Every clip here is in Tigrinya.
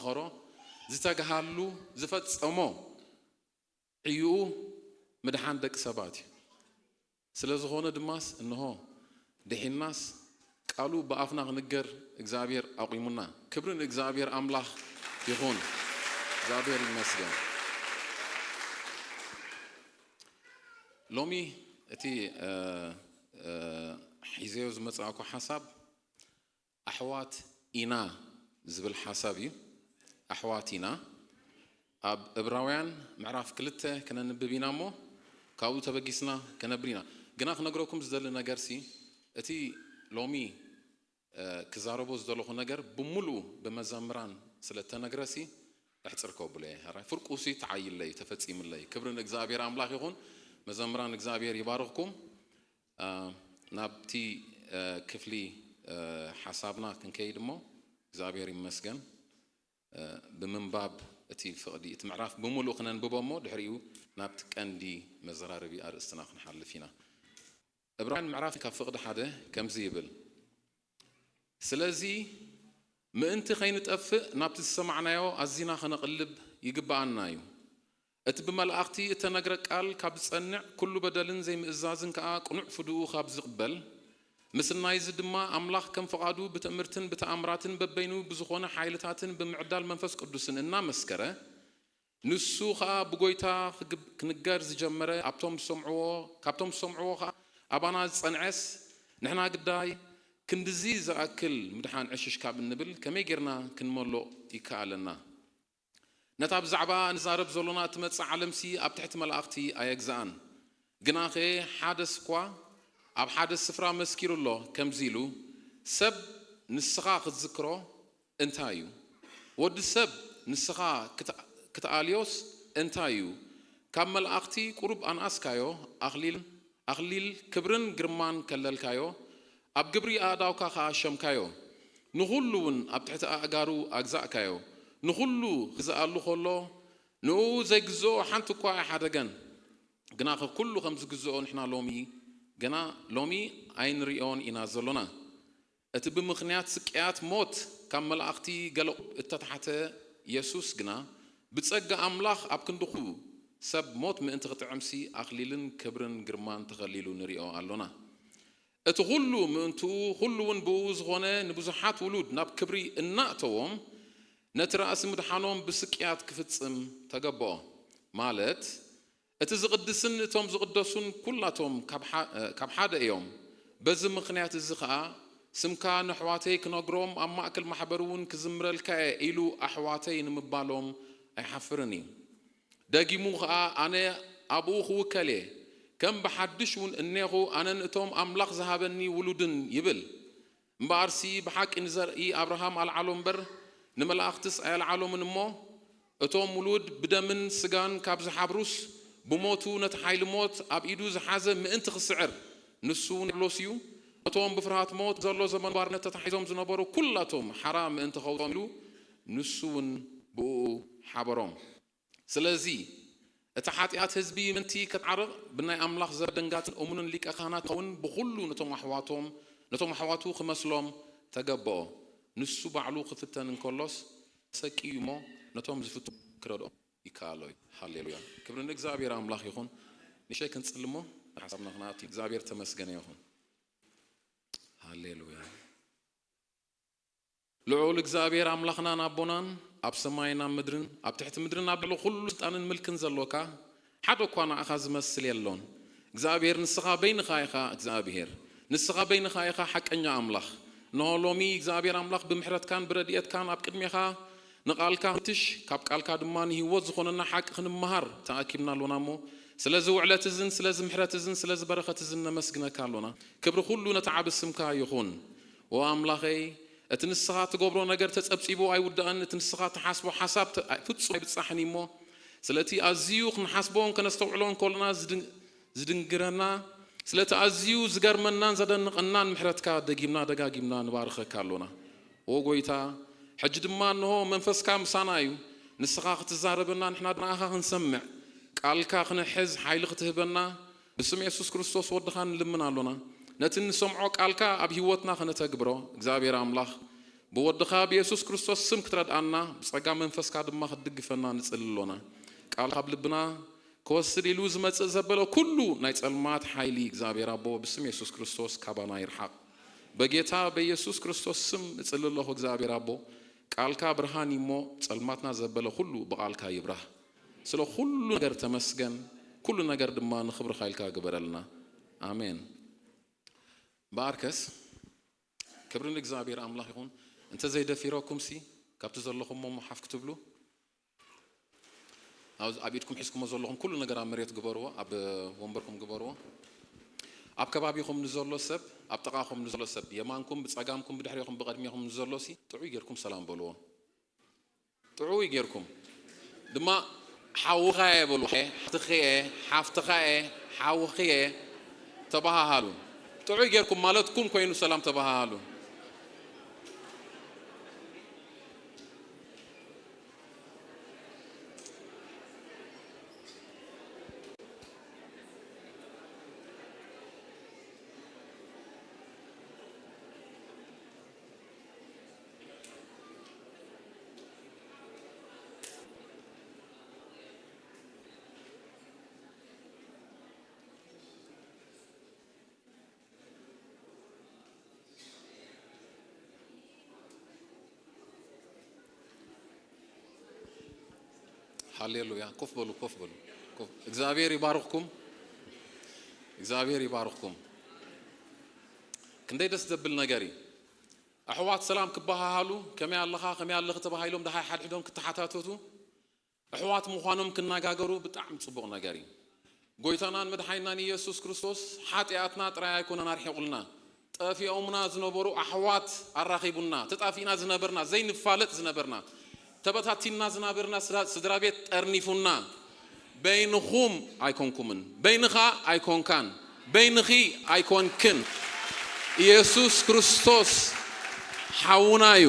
ዝመኸሮ፣ ዝተግሃሉ፣ ዝፈጸሞ ዕዩኡ ምድሓን ደቂ ሰባት እዩ። ስለ ዝኾነ ድማስ እንሆ ድሒንናስ ቃሉ ብኣፍና ክንገር እግዚኣብሔር ኣቑሙና። ክብሪ ንእግዚኣብሔር ኣምላኽ ይኹን። እግዚኣብሔር ይመስገን። ሎሚ እቲ እ፣ እ፣ ሒዘዮ ዝመጻእኩ ሓሳብ ኣሕዋት ኢና ዝብል ሓሳብ እዩ። ኣሕዋት ኢና። ኣብ እብራውያን ምዕራፍ ክልተ ክነንብብ ኢና እሞ ካብኡ ተበጊስና ከነብር ኢና። ግና ክነግረኩም ዝደሊ ነገር ሲ እቲ ሎሚ እ፣ ክዛረቦ ዝደለኹ ነገር ብምሉኡ ብመዘምራን ስለ እተነግረ ሲ ኣሕጽር ከብሎ እየ። ሕራይ ፍርቁ ሲ ተዓይለይ ተፈጺምለይ። ክብሪ ንእግዚኣብሔር ኣምላኽ ይኹን። መዘምራን እግዚኣብሔር ይባርኽኩም። እ፣ ናብቲ እ፣ ክፍሊ እ፣ ሓሳብና ክንከይድ እሞ እግዚኣብሔር ይመስገን። እ፣ ብምንባብ እቲ ፍቕዲ እቲ ምዕራፍ ብምሉእ ክነንብቦ እሞ ድሕሪኡ ናብቲ ቀንዲ መዘራረቢ ኣርእስትና ክንሓልፍ ኢና። እብራውያን ምዕራፍ ካብ ፍቕዲ ሓደ ከምዚ ይብል፣ ስለዚ ምእንቲ ከይንጠፍእ ናብቲ ዝሰማዕናዮ ኣዚና ከነቕልብ ይግብኣና እዩ። እቲ ብመላእኽቲ እተነግረ ቃል ካብ ዝጸንዕ፣ ኩሉ በደልን ዘይምእዛዝን ከኣ ቅኑዕ ፍድኡ ካብ ዝቕበል፣ ምስናይዚ ድማ ኣምላኽ ከም ፍቓዱ ብትእምርትን ብተኣምራትን በበይኑ ብዝኾነ ሓይልታትን ብምዕዳል መንፈስ ቅዱስን እናመስከረ፣ ንሱ ኸኣ ብጎይታ ክግብ-፣ ክንገር ዝጀመረ ኣብቶም ዝሰምዕዎ፣ ካብቶም ዝሰምዕዎ ኸኣ ኣባና ዝጸንዐስ፣ ንሕና ግዳይ ክንድዚ ዝኣክል ምድሓን ዕሽሽ ካብ እንብል፣ ከመይ ጌርና ክንመልኦ ይከኣለና? ነታ ብዛዕባ ንዛረብ ዘሎና እትመጽእ ዓለምሲ ኣብ ትሕቲ መላእኽቲ ኣየግዝኣን። ግናኸ ሓደስ እኳ ኣብ ሓደ ስፍራ መስኪሩ ኣሎ፣ ከምዚ ኢሉ፣ ሰብ ንስኻ ክትዝክሮ እንታይ እዩ? ወዲ ሰብ ንስኻ ክት-፣ ክትኣልዮስ እንታይ እዩ? ካብ መላእኽቲ ቁሩብ ኣንኣስካዮ፣ ኣኽሊል፣ ኣኽሊል ክብርን ግርማን ከለልካዮ፣ ኣብ ግብሪ ኣእዳውካ ኸኣ ሸምካዮ። ንኹሉ እውን ኣብ ትሕቲ ኣእጋሩ ኣግዛእካዮ። ንኹሉ ክግዝኣሉ ኸሎ፣ ንእኡ ዘይግዝኦ ሓንቲ እኳ ኣይሓደገን። ግናኸ ኩሉ ከም ዝግዝኦ ንሕና ሎሚ፣ ግና ሎሚ ኣይንርእዮን ኢና ዘሎና። እቲ ብምኽንያት ስቅያት ሞት ካብ መላእኽቲ ገለ እተታሕተ የሱስ ግና፣ ብጸጋ ኣምላኽ ኣብ ክንዲ ኩሉ ሰብ ሞት ምእንቲ ክጥዕምሲ ኣኽሊልን ክብርን ግርማን ተኸሊሉ ንርእዮ ኣሎና። እቲ ኩሉ ምእንትኡ፣ ኩሉ እውን ብእኡ ዝኾነ ንብዙሓት ውሉድ ናብ ክብሪ እናእተዎም፣ ነቲ ራእሲ ምድሓኖም ብስቅያት ክፍጽም ተገበኦ። ማለት፣ እቲ ዝቕድስን እቶም ዝቕደሱን ኩላቶም ካብ ሓ-፣ ካብ ሓደ እዮም። በዚ ምኽንያት እዚ ኸኣ፣ ስምካ ነሕዋተይ ክነግሮም፣ ኣብ ማእከል ማሕበር እውን ክዝምረልካ እየ ኢሉ ኣሕዋተይ ንምባሎም ኣይሓፍርን እዩ። ደጊሙ ኸኣ፣ ኣነ ኣብኡ ክውከል እየ፣ ከም ብሓድሽ እውን እኔኹ፣ ኣነን እቶም ኣምላኽ ዝሃበኒ ውሉድን ይብል። እምበኣርሲ ብሓቂ ንዘርኢ ኣብርሃም ኣልዓሎ እምበር፣ ንመላእኽትስ ኣየልዓሎምን እሞ፣ እቶም ውሉድ ብደምን ስጋን ካብ ዝሓብሩስ፣ ብሞቱ ነቲ ሓይሊ ሞት ኣብ ኢዱ ዝሓዘ ምእንቲ ክስዕር፣ ንሱ እውን ዲያብሎስ እዩ። ነቶም ብፍርሃት ሞት ዘሎ ዘመን ባርነት ተታሒዞም ዝነበሩ ኩላቶም ሓራ ምእንቲ ከውጾም ኢሉ፣ ንሱ እውን ብእኡ ሓበሮም። ስለዚ እቲ ሓጢኣት ህዝቢ ምእንቲ ከትዓርቕ፣ ብናይ ኣምላኽ ዘደንጋጽን እሙንን ሊቀ ካህናት ክኸውን፣ ብኹሉ ነቶም ኣሕዋቶም፣ ነቶም ኣሕዋቱ ክመስሎም ተገበኦ። ንሱ ባዕሉ ክፍተን እንከሎስ፣ ተሰቅዩ እሞ ነቶም ዝፍትኑ ክረድኦም ይከኣሎ እዩ። ሃሌሉያ። ክብሪ ንእግዚኣብሔር ኣምላኽ ይኹን። ንእሽተይ ክንጽሊ እሞ፣ ሓሳብና ክንኣቱ። እግዚኣብሔር ተመስገነ ይኹን። ሃሌሉያ። ልዑል እግዚኣብሔር ኣምላኽናን ኣቦናን፣ ኣብ ሰማይን ኣብ ምድርን፣ ኣብ ትሕቲ ምድርን ኣብ ልዕሊ ኩሉ ስልጣንን ምልክን ዘሎካ፣ ሓደ እኳ ንኣኻ ዝመስል የሎን። እግዚኣብሔር፣ ንስኻ በይንኻ ኢኻ እግዚኣብሔር። ንስኻ በይንኻ ኢኻ ሓቀኛ ኣምላኽ። እንሆ ሎሚ እግዚኣብሔር ኣምላኽ ብምሕረትካን ብረድኤትካን ኣብ ቅድሜኻ ንቓልካ ክንፍትሽ፣ ካብ ቃልካ ድማ ንህይወት ዝኾነና ሓቂ ክንመሃር ተኣኪብና ኣሎና እሞ፣ ስለዚ ውዕለት እዝን ስለዚ ምሕረት እዝን ስለዚ በረኸት እዝን ነመስግነካ ኣሎና። ክብሪ ኩሉ ነቲ ዓቢ ስምካ ይኹን። ኦ ኣምላኸይ፣ እቲ ንስኻ ትገብሮ ነገር ተጸብጺቡ ኣይውዳእን፣ እቲ ንስኻ ትሓስቦ ሓሳብ ተ-፣ ፍጹም ኣይብጻሕን እዩ እሞ፣ ስለቲ ኣዝዩ ክንሓስቦን ከነስተውዕሎን ከሎና ዝድን-፣ ዝድንግረና፣ ስለቲ ኣዝዩ ዝገርመናን ዘደንቐናን ምሕረትካ ደጊምና ደጋጊምና ንባርኸካ ኣሎና። ኦ ጐይታ፣ ሕጂ ድማ እንሆ መንፈስካ ምሳና እዩ፣ ንስኻ ክትዛረበና ንሕና ንኣኻ ክንሰምዕ፣ ቃልካ ክንሕዝ ሓይሊ ክትህበና ብስም የሱስ ክርስቶስ ወድኻ ንልምን ኣሎና። ነቲ እንሰምዖ ቃልካ ኣብ ህይወትና ከነተግብሮ፣ እግዚኣብሔር ኣምላኽ፣ ብወድኻ ብየሱስ ክርስቶስ ስም ክትረድኣና፣ ብጸጋ መንፈስካ ድማ ክትድግፈና ንጽሊ ኣሎና። ቃልካ ኣብ ልብና ክወስድ ኢሉ ዝመጽእ ዘበለ ኩሉ ናይ ጸልማት ሓይሊ እግዚኣብሔር ኣቦ ብስም የሱስ ክርስቶስ ካባና ይርሓቕ። በጌታ በየሱስ ክርስቶስ ስም እጽሊ ኣለኹ እግዚኣብሔር ኣቦ፣ ቃልካ ብርሃን እዩ እሞ ጸልማትና ዘበለ ኩሉ ብቓልካ ይብራህ። ስለ ኩሉ ነገር ተመስገን፣ ኩሉ ነገር ድማ ንኽብርኻ ኢልካ ግበረልና። ኣሜን። በኣርከስ ክብሪ ንእግዚኣብሔር ኣምላኽ ይኹን። እንተ ዘይደፊረኩምሲ ካብቲ ዘለኹሞ ሓፍ ክትብሉ ኣብ ኣብ ኢድኩም ሒዝኩሞ ዘለኹም ኩሉ ነገር ኣብ መሬት ግበርዎ፣ ኣብ ወንበርኩም ግበርዎ። ኣብ ከባቢኹም ንዘሎ ሰብ፣ ኣብ ጥቓኹም ንዘሎ ሰብ፣ የማንኩም፣ ብጸጋምኩም፣ ብድሕሬኹም፣ ብቐድሜኹም ንዘሎሲ ጥዑይ ጌርኩም ሰላም በልዎ። ጥዑይ ጌርኩም ድማ ሓውኻ እየ በሉ። ሓፍትኺ እየ፣ ሓፍትኻ እየ፣ ሓውኺ እየ ተበሃሃሉ። ጥዑይ ጌርኩም ማለትኩም ኮይኑ ሰላም ተበሃሃሉ። ሃሌሉያ። ኮፍ በሉ፣ ኮፍ በሉ። ኮፍ። እግዚኣብሔር ይባርኽኩም። እግዚኣብሔር ይባርኽኩም። ክንደይ ደስ ዘብል ነገር እዩ። ኣሕዋት ሰላም ክበሃሃሉ፣ ከመይ ኣለኻ፣ ከመይ ኣለኺ ተባሂሎም ደሃይ ሓድሕዶም ክተሓታተቱ፣ ኣሕዋት ምዃኖም ክነጋገሩ ብጣዕሚ ጽቡቕ ነገር እዩ። ጎይታናን መድሓኒናን ኢየሱስ ክርስቶስ ሓጢኣትና ጥራይ ኣይኮነን ኣርሒቑልና፣ ጠፊኦምና ዝነበሩ ኣሕዋት ኣራኺቡና። ተጣፊእና ዝነበርና፣ ዘይንፋለጥ ዝነበርና፣ ተበታቲንና ዝነበርና ስድራ፣ ስድራ ቤት ጠርኒፉና። በይንኹም ኣይኮንኩምን፣ በይንኻ ኣይኮንካን፣ በይንኺ ኣይኮንክን። ኢየሱስ ክርስቶስ ሓውና እዩ።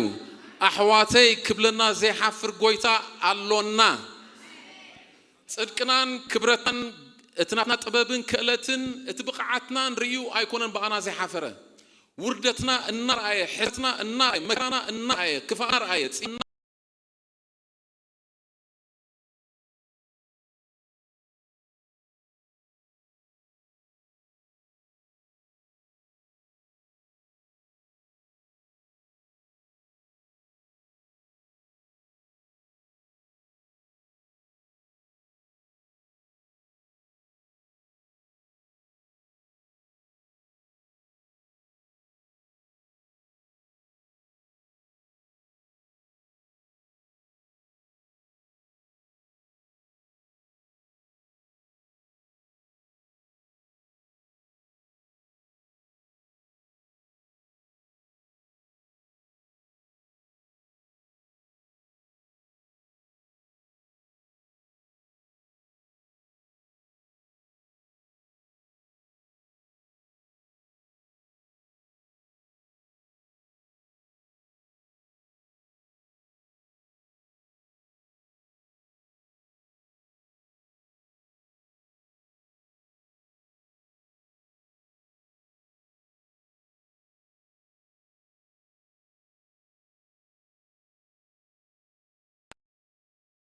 ኣሕዋተይ ክብለና ዘይሓፍር ጎይታ ኣሎና። ጽድቅናን ክብረትናን፣ እቲ ናትና ጥበብን ክእለትን እቲ ብቕዓትናን ርእዩ ኣይኮነን ብኣና ዘይሓፈረ። ውርደትና እናርኣየ፣ ሕትና እናርኣየ፣ መከራና እናርኣየ፣ ክፋእና እናርኣየ፣ ጽ-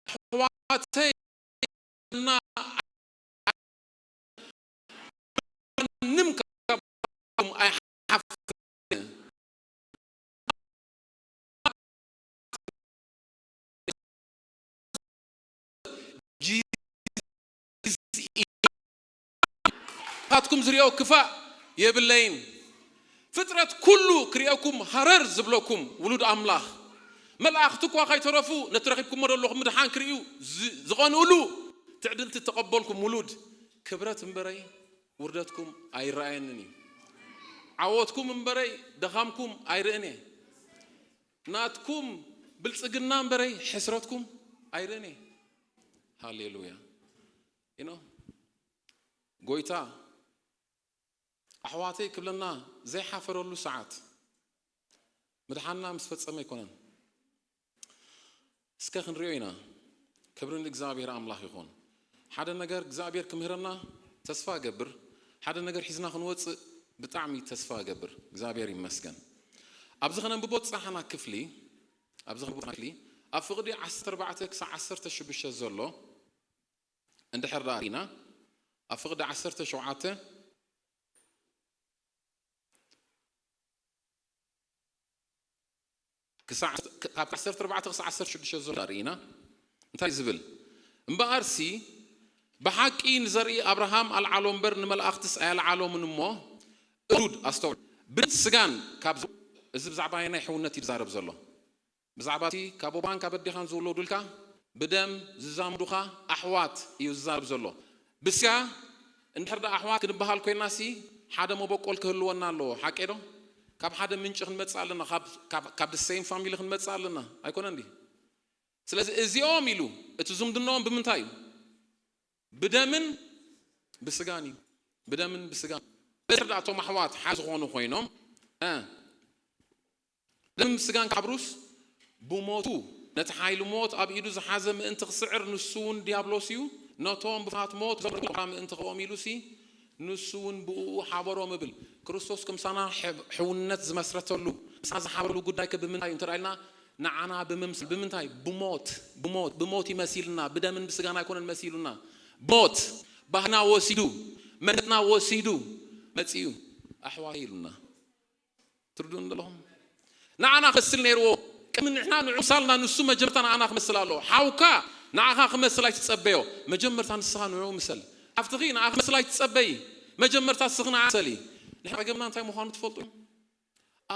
ኣሕዋተይ እና ማንም ካብኩም ኣይሓፍርን። ናትኩም ዝሪኦ ክፋእ የብለይን። ፍጥረት ኩሉ ክሪኦኩም ሃረር ዝብለኩም ውሉድ ኣምላኽ፣ መላእኽቲ እኳ ከይተረፉ ነቲ ረኺብኩሞ ዘለኹም ምድሓን ክርእዩ ዝ-፣ ዝቐንኡሉ ትዕድልቲ እተቐበልኩም ውሉድ፣ ክብረት እምበረይ ውርደትኩም ኣይረኣየንን እዩ። ዓወትኩም እምበረይ ድኻምኩም ኣይርእን እየ። ናትኩም ብልጽግና እምበረይ ሕስረትኩም ኣይርእን እየ። ሃሌሉያ። You know፣ ጎይታ ኣሕዋተይ ክብለና ዘይሓፈረሉ ሰዓት ምድሓንና ምስ ፈጸመ ኣይኮነን። እስከ ክንሪኦ ኢና። ክብሪ ንእግዚኣብሔር ኣምላኽ ይኹን። ሓደ ነገር እግዚኣብሔር ክምህረና ተስፋ እገብር። ሓደ ነገር ሒዝና ክንወጽእ ብጣዕሚ ተስፋ እገብር። እግዚኣብሔር ይመስገን። ኣብዚ ከነንብቦ ዝጸሓና ክፍሊ ኣብዚ ከነንብቦ ዝጸሓና ክፍሊ ኣብ ፍቕዲ ዓሰርተ ኣርባዕተ ክሳብ ዓሰርተ ሽዱሽተ ዘሎ እንድሕር ደኣ ርኢና፣ ኣብ ፍቕዲ ዓሰርተ ሸውዓተ ክሳዕ ካብ ዓሰርተ ኣርባዕተ ክሳዕ ዓሰርተ ሽዱሽተ ዘሎ ርኢና፣ እንታይ ዝብል? እምበኣርሲ ብሓቂ ንዘርኢ ኣብርሃም ኣልዓሎ እምበር ንመላእኽትስ ኣየልዓሎምን እሞ፣ እሩድ ኣስተውዕል፣ ብደምን ስጋን ካብ እዚ ብዛዕባ ናይ ሕውነት እዩ ዝዛረብ ዘሎ። ብዛዕባ እቲ ካብ ኣቦኻን ካብ ኣዴኻን ዝውለዱልካ ብደም ዝዛመዱኻ ኣሕዋት እዩ ዝዛረብ ዘሎ። ብስጋ እንድሕር ደኣ ኣሕዋት ክንበሃል ኮይንና ሲ ሓደ መበቆል ክህልወና ኣለዎ። ሓቂ ዶ? ካብ ሓደ ምንጪ ክንመጽእ ኣለና፣ ካብ- ካብ- ካብ the same family ክንመጽእ ኣለና። ኣይኮነን ድዩ? ስለዚ እዚኦም ኢሉ እቲ ዝምድናኦም ብምንታይ እዩ? ብደምን ብስጋን እዩ። ብደምን ብስጋን። በዚ ደኣ እቶም ኣሕዋት ሓደ ዝኾኑ ኮይኖም እ ደምን ስጋን ካብሩስ ብሞቱ ነቲ ሓይሊ ሞት ኣብ ኢዱ ዝሓዘ ምእንቲ ክስዕር፣ ንሱ እውን ዲያብሎስ እዩ። ነቶም ብፍርሃት ሞት ዘምርቑ ምእንቲ ክኦም ኢሉሲ ንሱ እውን ብእኡ ሓበሮም እብል። ክርስቶስ ክምሳና ሕብ- ሕውነት ዝመስረተሉ ምሳና ዝሓበረሉ ጉዳይ ከ ብምንታይ እዩ እንተ ኢልና ንዓና ብምምስል። ብምንታይ? ብሞት ብሞት ብሞት ይመሲልና። ብደምን ብስጋን ኣይኮነን መሲሉና። ብሞት ባህና ወሲዱ መንነትና ወሲዱ መጺኡ ኣሕዋት ኢሉና። ትርድኡን ዘለኹም? ንዓና ክመስል ነይርዎ። ቅድሚ ንሕና ንዑ ምሳልና ንሱ መጀመርታ ንዓና ክመስል ኣለዎ። ሓውካ ንዓኻ ክመስል ኣይትጸበዮ። መጀመርታ ንስኻ ንዑ ምሰል። ሓፍትኺ ንዓ ክመስል ኣይትጸበይ። መጀመርታ ንስኺ ንዓ ምሰሊ። ንሕና ጸገምና እንታይ ምዃኑ ትፈልጡ?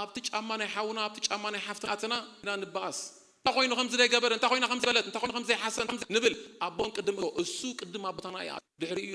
ኣብቲ ጫማ ናይ ሓውና ኣብቲ ጫማ ናይ ሓፍትና ኣትና ኢና ንበኣስ። እንታይ ኮይኑ ከምዚ ዘይገበረ እንታይ ኮይና ከምዚ በለት እንታይ ኮይኑ ከምዚ ዘይሓሰን ከምዚ ንብል ኣቦን ቅድም እቶ እሱ ቅድም ኣቦታና እዩ ድሕሪ እዩ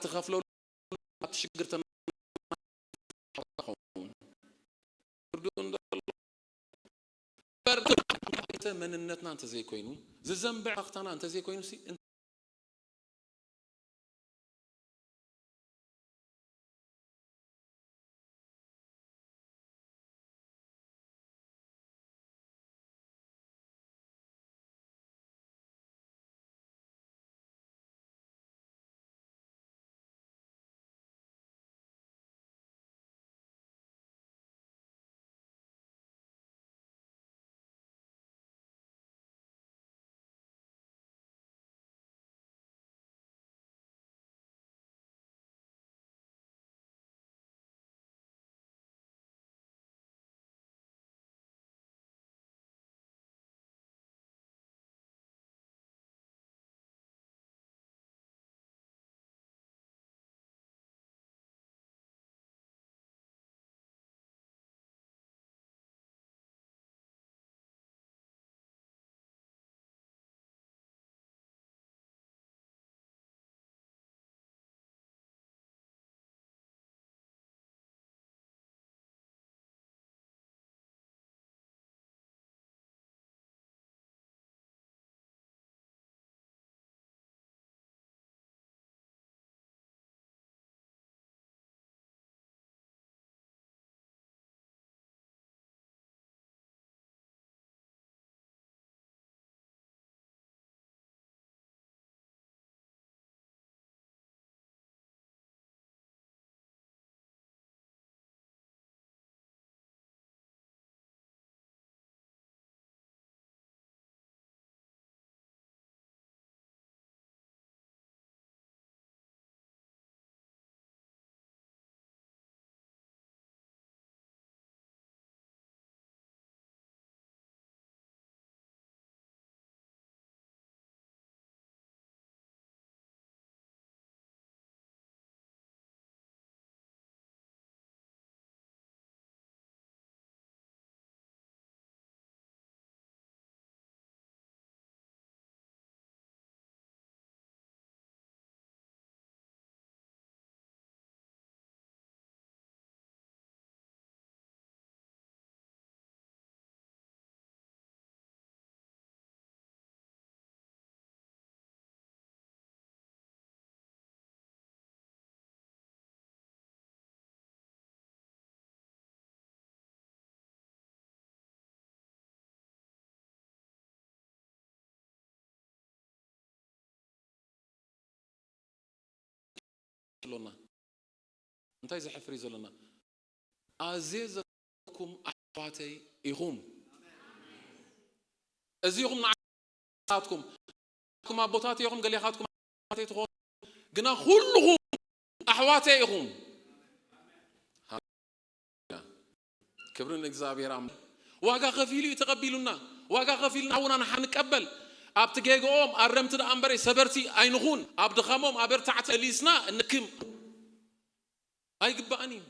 ትኸፍለሉ ኣብ ሽግር ተናኸውን ትርድኡ እንዶ መንነትና እንተዘይኮይኑ ዝዘንብዕ ኣኽታና እንተዘይኮይኑ ሲ ዘሎና? እንታይ ዘሕፍር እዩ ዘሎና? ኣዝየ ዘፍቅረኩም ኣሕዋተይ ኢኹም። እዚ ኢኹም ንዓኹም ኣቦታት ኢኹም፣ ገሊኻትኩም ኣሕዋተይ ትኾኑ፣ ግና ኩልኹም ኣሕዋተይ ኢኹም። ክብሪ ንእግዚኣብሔር ኣምላኽ። ዋጋ ከፊሉ እዩ ተቐቢሉና። ዋጋ ከፊልና ሓውና ንሓ ንቀበል። ኣብቲ ጌግኦም ኣረምቲ ደኣ እምበረ ሰበርቲ ኣይንኹን። ኣብ ድኻሞም ኣበርታዕቲ መሊስና እንክም ኣይግባእን እዩ።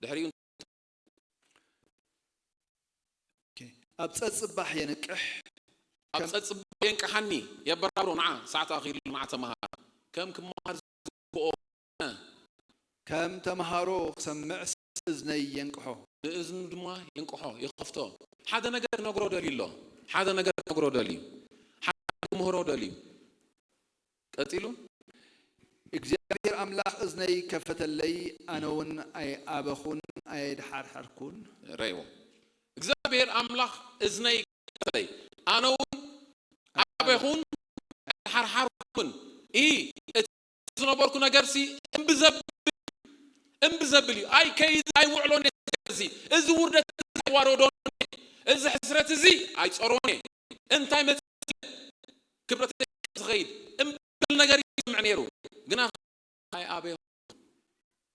ድሕሪኡ ኣብ ጸጽባሕ የንቅሕ። ኣብ ከም ጸጽባሕ የንቅሓኒ፣ የበራብሮ። ንዓ ሰዓት ኣኺሉ፣ ንዓ ተመሃር። ከም ክመሃር ዝግብኦ ከም ተመሃሮ ክሰምዕ እዝነይ የንቅሖ። ንእዝኑ ድማ የንቅሖ፣ ይኸፍቶ። ሓደ ነገር ክነግሮ ደልዩ ኣሎ። ሓደ ነገር ክነግሮ ደልዩ። ሓደ ክምህሮ ደልዩ። ቀጺሉ እግዚኣብሔር ኣምላኽ እዝነይ ከፈተለይ፣ ኣነ እውን ኣይኣበኹን ኣየድሓርሐርኩን። ረእይዎ። እግዚኣብሔር ኣምላኽ እዝነይ ከፈተለይ፣ ኣነ እውን ኣበኹን ኣይሓርሓርኩን። ኢ እቲ ዝነበርኩ ነገርሲ እምቢ ዘብል እምቢ ዘብል እዩ። ኣይ ከይድ ኣይውዕሎን እዚ እዚ ውርደት ኣይዋረዶን እዚ ሕስረት እዚ ኣይጸሮን እንታይ መጽ ክብረት ዝኸይድ እምብል ነገር ይስምዕ ነይሩ። ግና ኣይ ኣበይ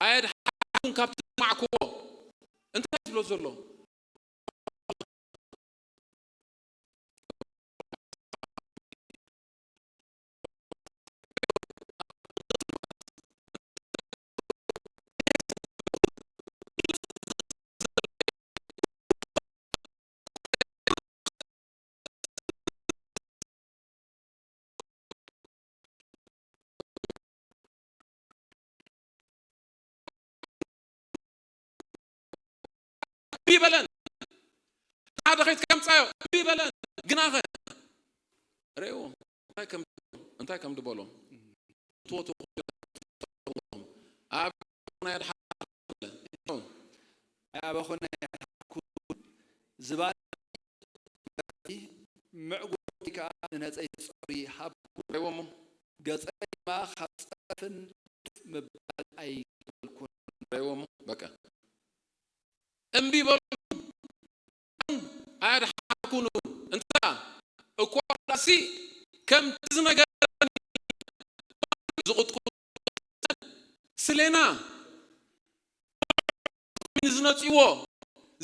ኣየድሓርኩም ካብቲ ዝሰማዕክዎ እንታይ ትብሎ ዘሎ እምቢ በለን። ሓደ ኸይድ ከምጻዮ እምቢ በለን። ግናኸ ረእዎ እንታይ ከም እንታይ ከም ድበሎ ትወቱ ኣብ ናይ ኣድሓ ኣበኹን ኣይሓኩን ዝባን ምዕጉርቲ ከኣ ንነጸይቲ ጸጉሪ ሃብኩ። ርእይዎሞ። ገጸይ ድማ ካብ ጸርፍን ምባል ኣይበልኩን። ርእይዎሞ። በቃ። እምቢ በሉ። ኣያድሓርኩኑ። እንተ እኳ ዳሲ ከምቲ ዝነገረኒ ዝቕጥቁጥ ስሌና ንዝነጽዎ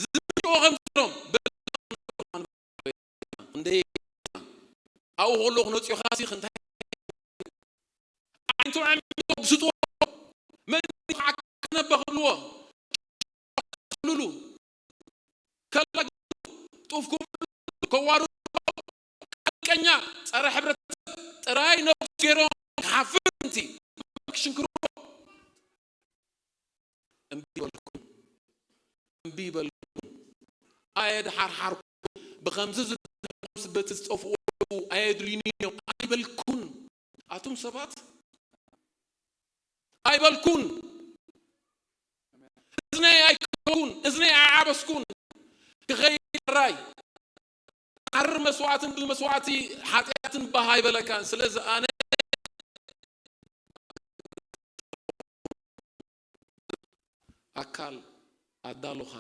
ዝነጽዎ ከም ዝብሎም እንደ ኣብኡ ከሎ ክነጽዮኻ ሲ ክንታይ ዓይንቱ ዕሚቶ ግስጥዎ መን ከዓ ከነበ ክብልዎ ክብልሉ ከለግሉ ጡፍ ክብሉ ከዋርዱ ቀኛ ጸረ ሕብረተሰብ ጥራይ ነብሱ ገይሮም ክሓፍር ምእንቲ ክሽንክርዎ እምቢ በልኩም፣ እምቢ በልኩም። ኣየድሓርሓርኩም። ብኸምዚ ዝድርኩም ስደት ዝጠፍኡ ኣለዉ፣ ኣየድልዩኒ እዮም ኣይበልኩን። ኣቱም ሰባት ኣይበልኩን። እዝነይ ኣይከፈትኩን፣ እዝነይ ኣይዓበስኩን። ክኸይድ ራይ ሓር መስዋዕትን ብመስዋዕቲ ሓጢኣትን ባህ ኣይበለካን። ስለዚ ኣነ ኣካል ኣዳሎኻ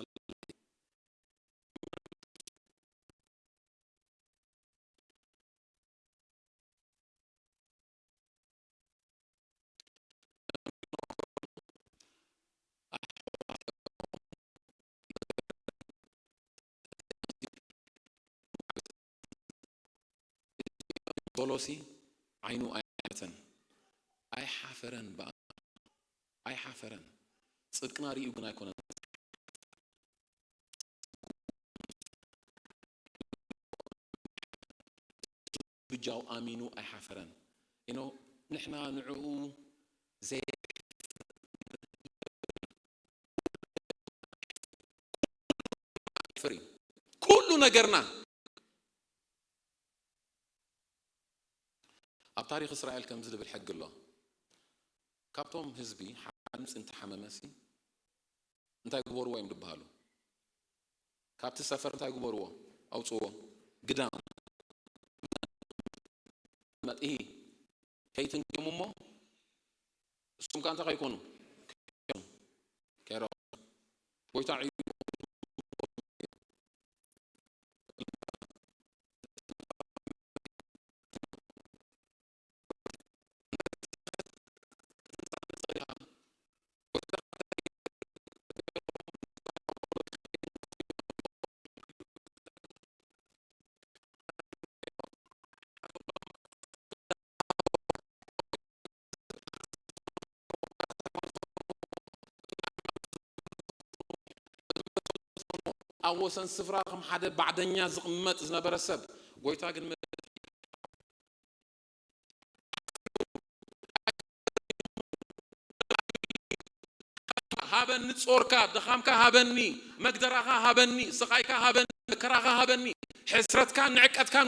ቶሎሲ ዓይኑ ኣይሓተን ኣይሓፈረን ብኣ ኣይሓፈረን ጽድቅና ርእዩ ግን ኣይኮነን ብጃው ኣሚኑ ኣይሓፈረን ኢኖ ንሕና ንዕኡ ዘይ ፍሪ ኩሉ ነገርና ኣብ ታሪኽ እስራኤል ከምዚ ዝብል ሕጊ ኣሎ ካብቶም ህዝቢ ሓደ ድምፂ እንተሓመመሲ እንታይ ግበርዎ እዮም ዝበሃሉ ካብቲ ሰፈር እንታይ ግበርዎ ኣውፅዎ ግዳም መጥሂ ከይትንክዮም እሞ እሱም ከ እንታይ ከይኮኑ ከይረ ጎይታ ዕዩ ኣብ ወሰን ስፍራ ከም ሓደ ባዕደኛ ዝቕመጥ ዝነበረ ሰብ ጎይታ ግን ሃበኒ ጾርካ ድኻምካ ሃበኒ መግደራኻ ሃበኒ ስቓይካ ሃበኒ መከራኻ ሃበኒ ሕስረትካን ንዕቀትካን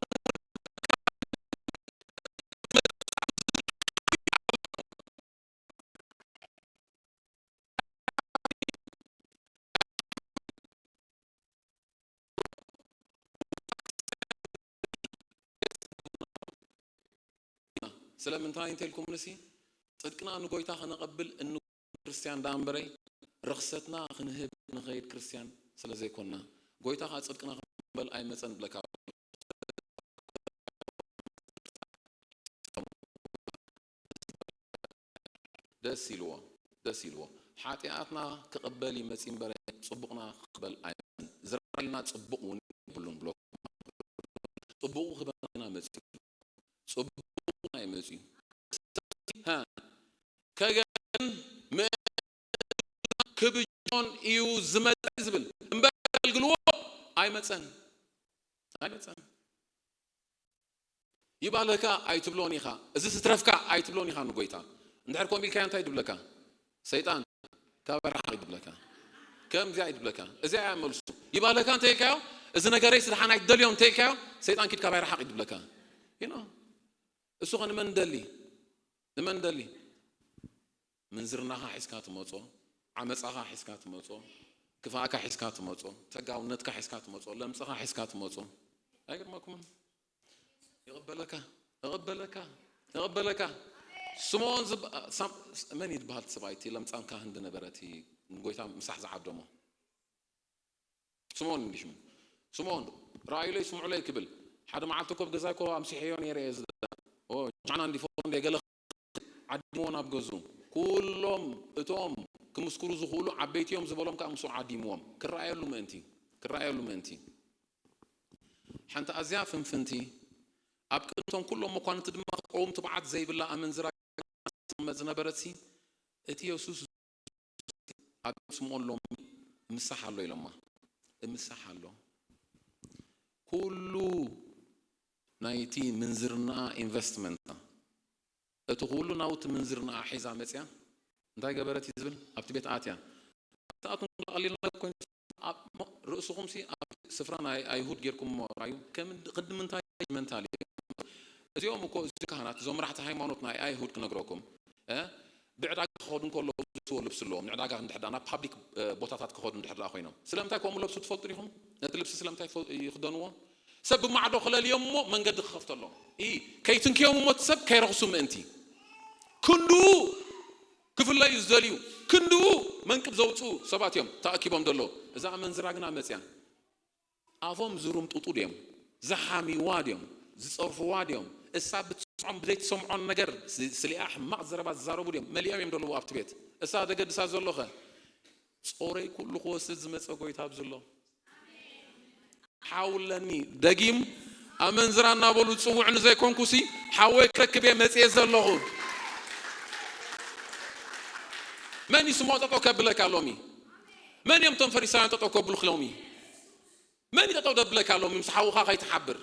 ስለምንታይ እንተልኩምንሲ ጽድቅና ንጎይታ ከነቐብል እንኮ ክርስትያን ደኣ እምበረይ ርኽሰትና ክንህብ ንኸይድ ክርስትያን ስለ ዘይኮንና ጎይታ ኸኣ ጽድቅና ክንበል ኣይመጸን ብለካ ደስ ኢልዎ ደስ ኢልዎ ሓጢኣትና ክቕበል ይመጺ እምበረ ጽቡቕና ክቕበል ኣይመጽን ዝራልና ጽቡቕ እውን የብሉን ብሎ ጽቡቑ ክበና መጺ ጽቡቕ ኣይመጺ ከገን ክብጆን እዩ ዝመጸ ዝብል እምበር ኣገልግልዎ ኣይመጸን ኣይመጸን ይባለካ ኣይትብሎን ኢኻ እዚ ስትረፍካ ኣይትብሎን ኢኻ ንጎይታ እንድሕር ኮም ኢልካዮ እንታይ ድብለካ ሰይጣን ካባይ ረሓቕ ይድብለካ ከምዚኣ ይድብለካ እዚኣ እያ መልሱ ይባለካ እንተ ኢልካዮ እዚ ነገረይ ስድሓን ኣይትደልዮ እንተ ኢልካዮ ሰይጣን ኪድ ካባይ ረሓቕ ይድብለካ you know እሱ ኸ ንመን ደሊ ንመን ደሊ ምንዝርናኻ ሒዝካ ትመጾ ዓመጻኻ ሒዝካ ትመጾ ክፋእካ ሒዝካ ትመጾ፣ ተጋውነትካ ሒዝካ ትመጾ፣ ለምጽኻ ሒዝካ ትመጾ። ኣይገርመኩምን? ይቕበለካ፣ ይቕበለካ፣ ይቕበለካ። ስምዖን ዝብ-፣ ሳም-፣ መን ይበሃል እቲ ሰብኣይ፣ እቲ ለምጻም ካህን ዝነበረ፣ እቲ ንጎይታ ምሳሕ ዝዓደሞ? ስምዖን እንዲ ሽሙ። ስምዖን፣ "ረኣዩለይ፣ ስምዑለይ" ክብል፣ ሓደ መዓልቲ እኮ ኣብ ገዛይ እኮ ኣምሲሐዮ ነይረ እየ ዝዳ-፣ ኦ፣ ጃና እንዲ ፎቶ እንዲ ገለ ዓዲምዎ ናብ ገዝኡ። ኩሎም እቶም ክምስክሩ ዝኽእሉ ዓበይቲ እዮም ዝበሎም ከኣ ምስኡ ዓዲምዎም። ክረኣየሉ ምእንቲ፣ ክረኣየሉ ምእንቲ። ሓንቲ ኣዝያ ፍንፍንቲ፣ ኣብ ቅድሚ እቶም ኩሎም መኳንንቲ ድማ ክትቀውም ትብዓት ዘይብላ ኣመንዝራ ትቕመጥ ዝነበረትሲ፣ እቲ የሱስ ኣብ ስምዖን ሎሚ "እምሳሕ ኣሎ" ኢሎማ። "እምሳሕ ኣሎ። ኩሉ ናይቲ ምንዝርናኣ ኢንቨስትመንታ፣ እቲ ኩሉ ናውቲ ምንዝርናኣ ሒዛ መጽያ እንታይ ገበረት?" እዩ ዝብል። "ኣብቲ ቤት ኣትያ። ትኣትዉ ቀሊል ነገር ኮይኑ፣ ኣብ ርእስኹምሲ ኣብ ስፍራ ናይ ኣይሁድ ጌርኩምዎ ራዩ፣ ከም ቅዲ ምንታይ ጅመንታል እዩ?" እዚኦም እኮ፣ እዚ ካህናት፣ እዞም መራሕቲ ሃይማኖት ናይ ኣይሁድ ክነግረኩም፣ እ፣ ብዕዳጋ ክኸዱ እንከለዉ ዝለብስዎ ልብሲ ኣለዎም። ንዕዳጋ እንድሕር ደኣ ናብ ፓብሊክ፣ እ፣ ቦታታት ክኸዱ እንድሕር ደኣ ኮይኖም፣ ስለምንታይ ከምኡ ለብሱ ትፈልጡ ዲኹም? ነቲ ልብሲ ስለምንታይ ፈ-፣ ይኽደንዎ? ሰብ ብማዕዶ ክለልዮም እሞ መንገዲ ክኸፍተሎም። ኢ፣ ከይትንክዮም እሞ እቲ ሰብ ከይረኽሱ ምእንቲ። ክንድኡ ክፍለዩ ዝደልዩ፣ ክንድኡ መንቅብ ዘውፅኡ ሰባት እዮም ተኣኪቦም ዘለዉ። እዛ ኣመንዝራ ግና መፅያ። ኣፎም ዝሩምጡጡ ድዮም? ዝሓምይዋ ድዮም? ዝፀርፍዋ ድዮም? እሳ ብትሰምዖም ብዘይትሰምዖን ነገር ስ-፣ ስሊኣ ሕማቕ ዘረባ ዝዛረቡ ድዮም? መሊኦም እዮም ዘለዉ ኣብቲ ቤት። እሳ ዘገድሳ ዘሎኸ? ጾረይ ኩሉ ክወስድ ዝመጸ ጎይታ ኣብዚ ኣሎ። ሓውለኒ ደጊም ኣመንዝራ እናበሉ ዝጽውዑኒ ዘይኮንኩሲ፣ ሓወይ ክረክብ እየ መጽየ ዘለኹ። መን እዩ ስሞ ጠጠው ከብለካ ሎሚ? መን እዮም እቶም ፈሪሳውያን ጠጠው ከብሉኽ ሎሚ? መን እዩ ጠጠው ደብለካ ሎሚ ምስ ሓውኻ ከይትሓብር?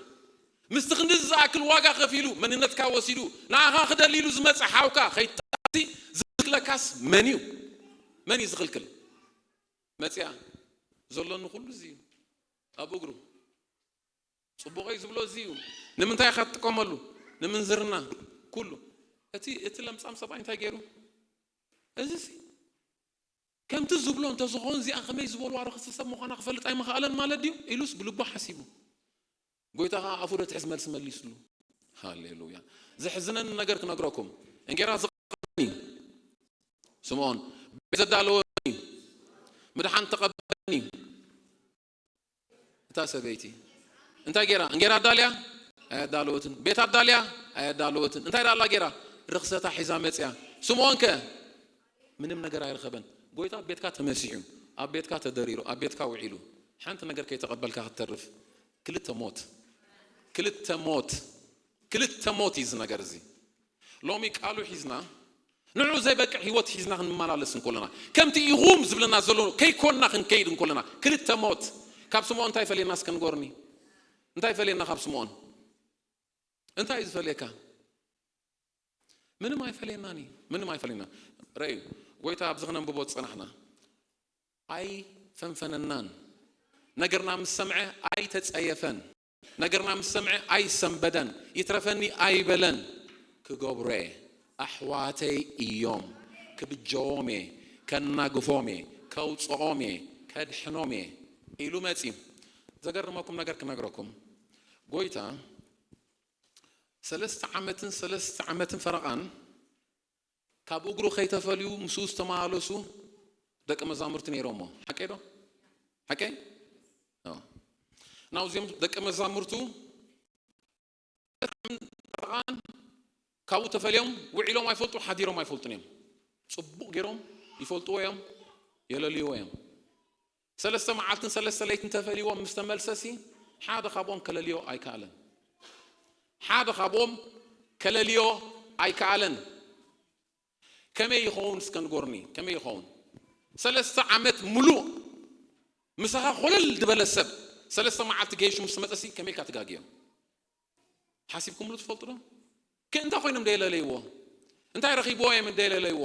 ምስቲ ክንዲ ዝኣክል ዋጋ ከፊሉ፣ መንነትካ ወሲዱ፣ ንኣኻ ክደሊ ኢሉ ዝመጸ ሓውካ ከይትጠዓሲ ዝኽልክለካስ መን እዩ? መን እዩ ዝኽልክል? መጽያ፣ ዘሎኒ ኩሉ እዚ እዩ። ኣብ እግሩ። ጽቡቐይ ዝብሎ እዚ እዩ። ንምንታይ ኢኻ ትጥቀመሉ? ንምንዝርና። ኩሉ። እቲ፣ እቲ ለምጻም ሰብኣይ እንታይ ገይሩ? እዚ ሲ ከምቲ ዝብሎ እንተዝኸውን፣ እዚኣ ከመይ ዝበልዋ ርኽስቲ ሰብ ምዃና ክፈልጥ ኣይምኸኣለን ማለት ድዩ? ኢሉስ ብልቡ ሓሲቡ። ጎይታ ኸዓ ኣፉ ዶ ትሕዝ መልሲ መሊስሉ። ሃሌሉያ። ዘሕዝነኒ ነገር ክነግረኩም። እንጌራ ዝቐበለኒ ስምዖን፣ ቤት ዘዳለወኒ፣ ምድሓን ተቐበለኒ። እታ ሰበይቲ እንታይ ገይራ? እንጌራ ኣዳልያ? ኣየዳለወትን። ቤት ኣዳልያ? ኣየዳለወትን። እንታይ ደኣ ኣላ ገይራ? ርኽሰታ ሒዛ መጽያ። ስምዖን ከ? ምንም ነገር ኣይረኸበን። ጎይታ ኣብ ቤትካ ተመሲሑ፣ ኣብ ቤትካ ተደሪሩ፣ ኣብ ቤትካ ውዒሉ፣ ሓንቲ ነገር ከይተቐበልካ ክትተርፍ። ክልተ ሞት። ክልተ ሞት። ክልተ ሞት እዩ እዚ ነገር እዚ። ሎሚ ቃሉ ሒዝና፣ ንዑ ዘይበቅዕ ህይወት ሒዝና ክንመላለስ እንከለና፣ ከምቲ ኢኹም ዝብለና ዘሎ ከይኮንና ክንከይድ እንከለና፣ ክልተ ሞት። ካብ ስምዖን እንታይ ፈልየና እስከ ንገሩኒ? እንታይ ፈልየና ካብ ስምዖን? እንታይ እዩ ዝፈልየካ? ምንም ኣይፈልየናን እዩ። ምንም ኣይፈልየና። ረእዩ፣ ጎይታ ኣብዚ ክነንብቦ ዝጸናሕና፣ ኣይፈንፈነናን። ነገርና ምስ ሰምዐ ኣይተጸየፈን። ነገርና ምስ ሰምዐ ኣይሰንበደን። ይትረፈኒ ኣይበለን። ክገብሮ እየ። ኣሕዋተይ እዮም። ክብጀዎም እየ። ከናግፎም እየ። ከውጽኦም እየ። ከድሕኖም እየ። ኢሉ መጺ። ዘገርመኩም ነገር ክነግረኩም። ጎይታ ሰለስተ ዓመትን ሰለስተ ዓመትን ፈረቓን ካብ እግሩ ከይተፈልዩ ምስኡ ዝተመላለሱ ደቂ መዛሙርቲ ነይሮሞ። ሓቀይ ዶ? ሓቀይ? ኣዎ። ናብዚኦም ደቂ መዛሙርቱ ፈረቓን ካብኡ ተፈልዮም ውዒሎም ኣይፈልጡ፣ ሓዲሮም ኣይፈልጡን እዮም። ጽቡቕ ገይሮም ይፈልጥዎ እዮም፣ የለልይዎ እዮም። ሰለስተ መዓልትን ሰለስተ ለይትን ተፈልይዎም ምስ ተመልሰሲ፣ ሓደ ካብኦም ከለልዮ ኣይከኣለን። ሓደ ካብኦም ከለልዮ ኣይከኣለን። ከመይ ይኸውን እስከ ንገሩኒ፣ ከመይ ይኸውን? ሰለስተ ዓመት ሙሉእ ምሳኻ ኮለል ዝበለ ሰብ፣ ሰለስተ መዓልቲ ገይሹ ምስ መጸሲ፣ ከመይ ኢልካ ትጋግዮ? ሓሲብኩምሉ ትፈልጡ ዶ? ከ-፣ እንታይ ኮይኖም ዶ የለለይዎ? እንታይ ረኺብዎ እዮም ዶ የለለይዎ?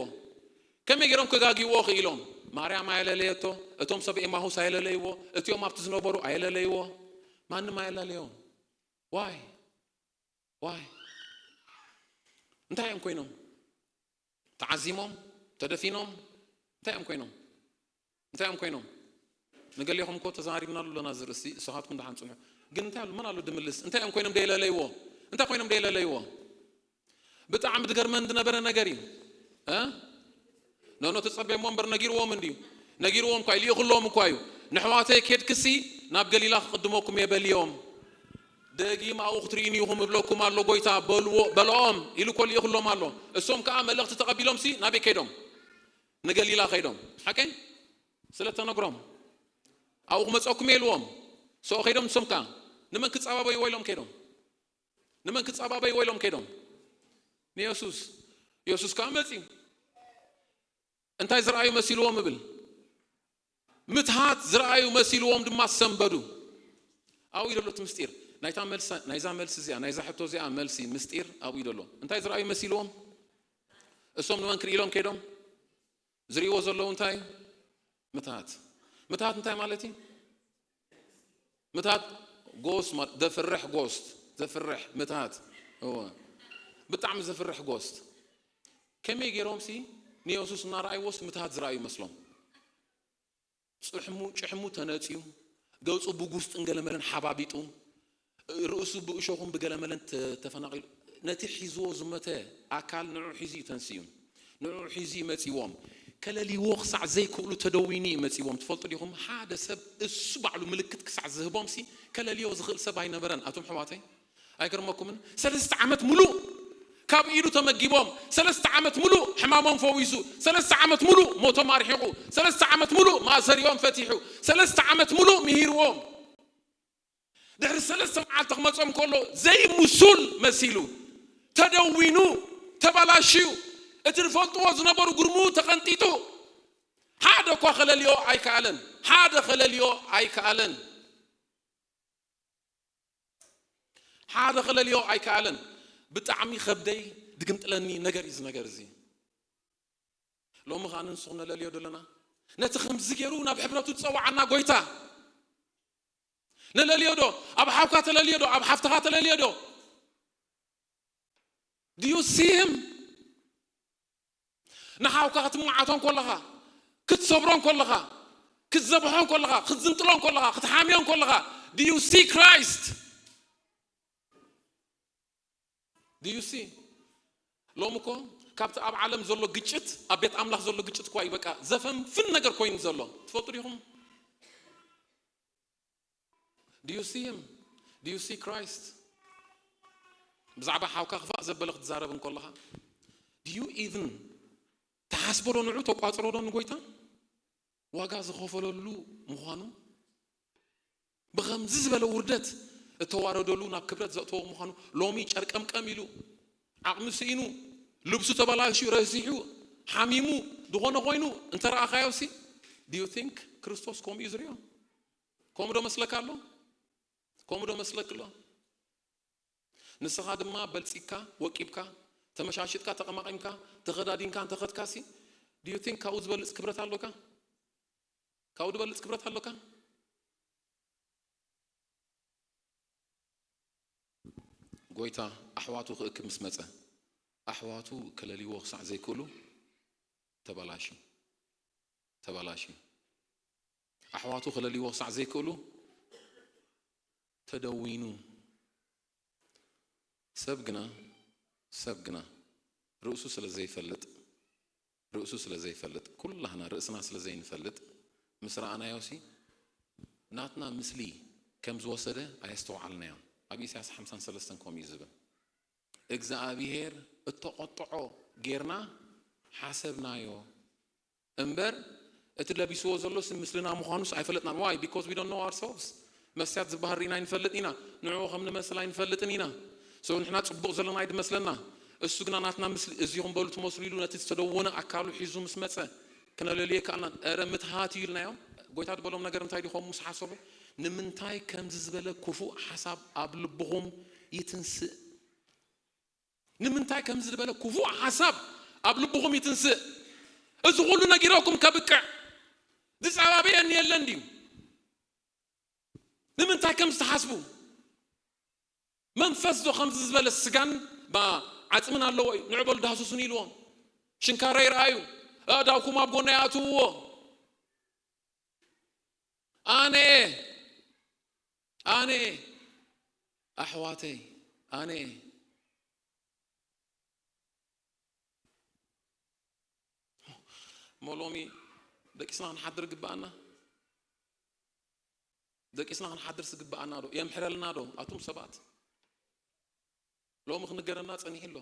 ከመይ ገይሮም ክጋግይዎ ክኢሎም? ማርያም ኣየለለየቶ፣ እቶም ሰብ ኤማሁስ ኣየለለይዎ፣ እቲኦም ኣብቲ ዝነበሩ ኣየለለይዎ። ማንም ኣየላለዮም። ዋይ? ዋይ? እንታይ እዮም ኮይኖም? ተዓዚሞም? ተደፊኖም? እንታይ እዮም ኮይኖም? እንታይ እዮም ኮይኖም? ንገሊኹም እኮ ተዛሪብናሉ ኣለና እዚ ርእሲ፣ ንስኻትኩም ደሓን ጽንሑ። ግን እንታይ ኣሎ፣ መን ኣሎ ድምልስ? እንታይ እዮም ኮይኖም ደይለለይዎ? እንታይ ኮይኖም ደይለለይዎ? ብጣዕሚ ዝገርመን ዝነበረ ነገር እዩ። እ? ኖኖ ተጸቤሞ እምበር ነጊርዎም እንድዩ። ነጊርዎም እኳ እዩ፣ ልኢኹሎም እኳ እዩ። ንሕዋተይ ኬድክሲ ናብ ገሊላ ክቕድመኩም እየ በልዮም። ደጊም ኣብኡ ክትርእዩኒ ኢኹም እብለኩም ኣሎ ጎይታ በልዎ፣ በልኦም ኢሉ እኮ ልኢኹሎም ኣሎ። እሶም ከኣ መልእኽቲ ተቐቢሎምሲ ናበይ ከይዶም? ንገሊላ ከይዶም። ሓቀይ? ስለ ተነግሮም። ኣብኡ ክመጸኩም እየ ኢልዎም። ሰው ከይዶም ንሶም ከኣ ንመን ክጸባበይዎ ኢሎም ከይዶም? ንመን ክጸባበይዎ ኢሎም ከይዶም? ንየሱስ። የሱስ ከኣ መጺኡ። እንታይ ዝረኣዩ መሲልዎም እብል? ምትሃት ዝረኣዩ መሲልዎም ድማ ሰንበዱ። ኣብኡ እዩ ዘሎ እቲ ምስጢር። ናይታ መልሳ-፣ ናይዛ መልሲ እዚኣ፣ ናይዛ ሕቶ እዚኣ መልሲ ምስጢር ኣብኡ እዩ ዘሎ። እንታይ ዝረኣዩ መሲልዎም? እሶም ንመን ክርኢ ኢሎም ከይዶም? ዝርእይዎ ዘለዉ እንታይ? ምትሃት። ምትሃት እንታይ ማለት እዩ? ምትሃት ጎስት ማለት ዘፍርሕ ጎስት፣ ዘፍርሕ ምትሃት። እወ። ብጣዕሚ ዘፍርሕ ጎስት። ከመይ ገይሮምሲ ንየሱስ እናረኣይዎስ ምትሃት ዝረኣዩ መስሎም? ጽሕሙ፣ ጭሕሙ ተነጽዩ፣ ገጹ ብጉስጥን ገለመለን ሓባቢጡ፣ ርእሱ ብእሾኹን ብገለመለን ተ-፣ ተፈናቒሉ፣ ነቲ ሒዝዎ ዝሞተ ኣካል ንዑ ሒዙ እዩ ተንስዩ። ንዑ ሒዙ እዩ መጺዎም። ከለልይዎ ክሳዕ ዘይክእሉ ተደዊኑ እዩ መጺዎም። ትፈልጡ ዲኹም? ሓደ ሰብ እሱ ባዕሉ ምልክት ክሳዕ ዝህቦምሲ ከለልዮ ዝኽእል ሰብ ኣይነበረን። ኣቱም ሕዋተይ፣ ኣይገርመኩምን? ሰለስተ ዓመት ሙሉእ ካብ ኢዱ ተመጊቦም፣ ሰለስተ ዓመት ሙሉእ ሕማሞም ፈዊሱ፣ ሰለስተ ዓመት ሙሉእ ሞቶም ኣርሒቑ፣ ሰለስተ ዓመት ሙሉእ ማእሰሪኦም ፈቲሑ፣ ሰለስተ ዓመት ሙሉእ ምሂርዎም። ድሕሪ ሰለስተ መዓልቲ ክመጾም ከሎ ዘይምሱል መሲሉ፣ ተደዊኑ፣ ተበላሽዩ፣ እቲ ዝፈልጥዎ ዝነበሩ ግርሙ ተቐንጢጡ፣ ሓደ እኳ ከለልዮ ኣይከኣለን። ሓደ ከለልዮ ኣይከኣለን። ሓደ ከለልዮ ኣይከኣለን። ብጣዕሚ ከብደይ ድግምጥለኒ ነገር እዩ እዚ ነገር እዚ። ሎሚ ኸኣ ንንስኹም ነለልዮ ዶ ኣለና? ነቲ ከምዚ ገይሩ ናብ ሕብረቱ ዝጸዋዓና ጎይታ ነለልዮ ዶ? ኣብ ሓውካ ተለልዮ ዶ? ኣብ ሓፍትኻ ተለልዮ ዶ? Do you see him? ንሓውካ ክትመዓቶ እንከለኻ፣ ክትሰብሮ እንከለኻ፣ ክትዘብሖ እንከለኻ፣ ክትዝንጥሎ እንከለኻ፣ ክትሓምዮ እንከለኻ፣ do you see Christ? Do you see? ሎሚ እኮ ካብቲ ኣብ ዓለም ዘሎ ግጭት ኣብ ቤት ኣምላኽ ዘሎ ግጭት እኳ እዩ በቃ ዘፈንፍን ነገር ኮይኑ ዘሎ። ትፈልጡ ዲኹም? Do you see him? Do you see Christ? ብዛዕባ ሓውካ ክፋእ ዘበለ ክትዛረብ እንከለኻ፣ do you even ትሓስቦ ዶ ንዑ? ተቋጽሮ ዶ ንጎይታ? ዋጋ ዝኸፈለሉ ምዃኑ፣ ብኸምዚ ዝበለ ውርደት እተዋረደሉ ናብ ክብረት ዘእተዎ ምዃኑ፣ ሎሚ ጨርቀምቀም ኢሉ፣ ዓቕሚ ስኢኑ፣ ልብሱ ተበላሽዩ፣ ረሲሑ፣ ሓሚሙ፣ ዝኾነ ኮይኑ እንተ ረኣኻዮሲ፣ do you think ክርስቶስ ከምኡ እዩ ዝርእዮ? ከምኡ ዶ መስለካ ኣሎ? ከምኡ ዶ መስለክ ኣሎ? ንስኻ ድማ በልጺግካ፣ ወቂብካ፣ ተመሻሽጥካ፣ ተቐማቒምካ፣ ተኸዳዲንካ እንተኸድካሲ፣ do you think ካብኡ ዝበልጽ ክብረት ኣሎካ? ካብኡ ዝበልጽ ክብረት ኣሎካ? ጎይታ ኣሕዋቱ ክእክብ ምስ መጸ፣ ኣሕዋቱ ከለልይዎ ክሳዕ ዘይክእሉ ተበላሽዩ። ተበላሽዩ። ኣሕዋቱ ከለልይዎ ክሳዕ ዘይክእሉ ተደዊኑ። ሰብ ግና፣ ሰብ ግና ርእሱ ስለ ዘይፈልጥ፣ ርእሱ ስለ ዘይፈልጥ፣ ኩላህና ርእስና ስለ ዘይንፈልጥ፣ ምስ ረኣናዮሲ ናትና ምስሊ ከም ዝወሰደ ኣየስተውዓልናዮን። ኣብ ኢሳያስ ሓምሳን ሰለስተን ከምኡ እዩ ዝብል። እግዚኣብሔር እተቖጥዖ ጌርና ሓሰብናዮ እምበር፣ እቲ ለቢስዎ ዘሎ ስም ምስልና ምዃኑስ ኣይፈለጥናን። Why? Because we don't know ourselves። መስትያት ዝበሃል ርኢና ኣይንፈልጥ ኢና። ንዕኡ ከም ንመስል ኣይንፈልጥን ኢና። So ንሕና ጽቡቕ ዘለና ኣይድመስለና። እሱ ግና ናትና ምስሊ እዚኹም በሉ ትመስሉ ኢሉ ነቲ ዝተደወነ ኣካሉ ሒዙ ምስ መጸ ክነለልዮ ኣይከኣልናን። እረ ምትሃት እዩ ኢልናዮም። ጎይታ ዝበሎም ነገር እንታይ ድኾም ምስ ሓሰቡ? ንምንታይ ከምዚ ዝበለ ክፉእ ሓሳብ ኣብ ልብኹም ይትንስእ? ንምንታይ ከምዚ ዝበለ ክፉእ ሓሳብ ኣብ ልብኹም ይትንስእ? እዚ ኩሉ ነጊረኩም ከብቅዕ ዝጸባበየኒ የለን ድዩ? ንምንታይ ከምዚ ትሓስቡ? መንፈስ ዶ ከምዚ ዝበለ ስጋን ባ ዓጽምን ኣለዎ እዩ? ንዑ በሉ ዳህስሱኒ ኢልዎም። ሽንካረይ ረኣዩ፣ ኣእዳውኩም ኣብ ጎነይ ኣእትውዎ። ኣነ ኣነ ኣሕዋተይ ኣነ እሞ ሎሚ ደቂስና ክንሓድር ግብኣና? ደቂስና ክንሓድር ዝግብኣና ዶ? የምሕረልና ዶ? ኣቱም ሰባት፣ ሎሚ ክንገረና ጸኒሑ ኣሎ።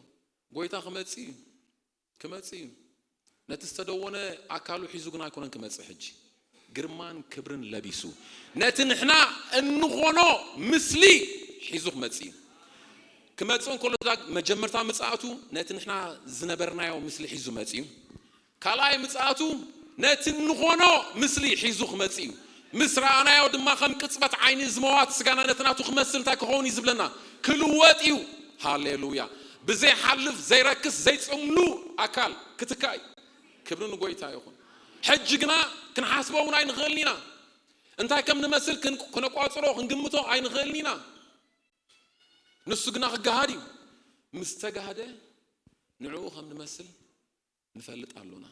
ጎይታ ክመጽእ እዩ፣ ክመጽእ እዩ። ነቲ ዝተደወነ ኣካሉ ሒዙ ግና ኣይኮነን ክመጽእ። ሕጂ ግርማን ክብርን ለቢሱ፣ ነቲ ንሕና እንኾኖ ምስሊ ሒዙ ክመጽእ እዩ። ክመጽእ እንከሎ፣ እዛ መጀመርታ ምጽኣቱ፣ ነቲ ንሕና ዝነበርናዮ ምስሊ ሒዙ መጽእ እዩ። ካልኣይ ምጽኣቱ፣ ነቲ እንኾኖ ምስሊ ሒዙ ክመጽእ እዩ። ምስ ረኣናዮ ድማ፣ ከም ቅጽበት ዓይኒ ዝመዋት ስጋና ነቲ ናቱ ክመስል እንታይ ክኸውን እዩ ዝብለና? ክልወጥ እዩ። ሃሌሉያ። ብዘይሓልፍ፣ ዘይረክስ፣ ዘይጽምሉ ኣካል ክትካእ እዩ። ክብሪ ንጎይታ ይኹን። ሕጂ ግና ክንሓስቦ እውን ኣይንኽእልን ኢና። እንታይ ከም ንመስል ክን-፣ ክነቋጽሮ፣ ክንግምቶ ኣይንኽእልን ኢና። ንሱ ግና ክገሃድ እዩ። ምስ ተጋህደ፣ ንዕኡ ከም ንመስል ንፈልጥ ኣሎና።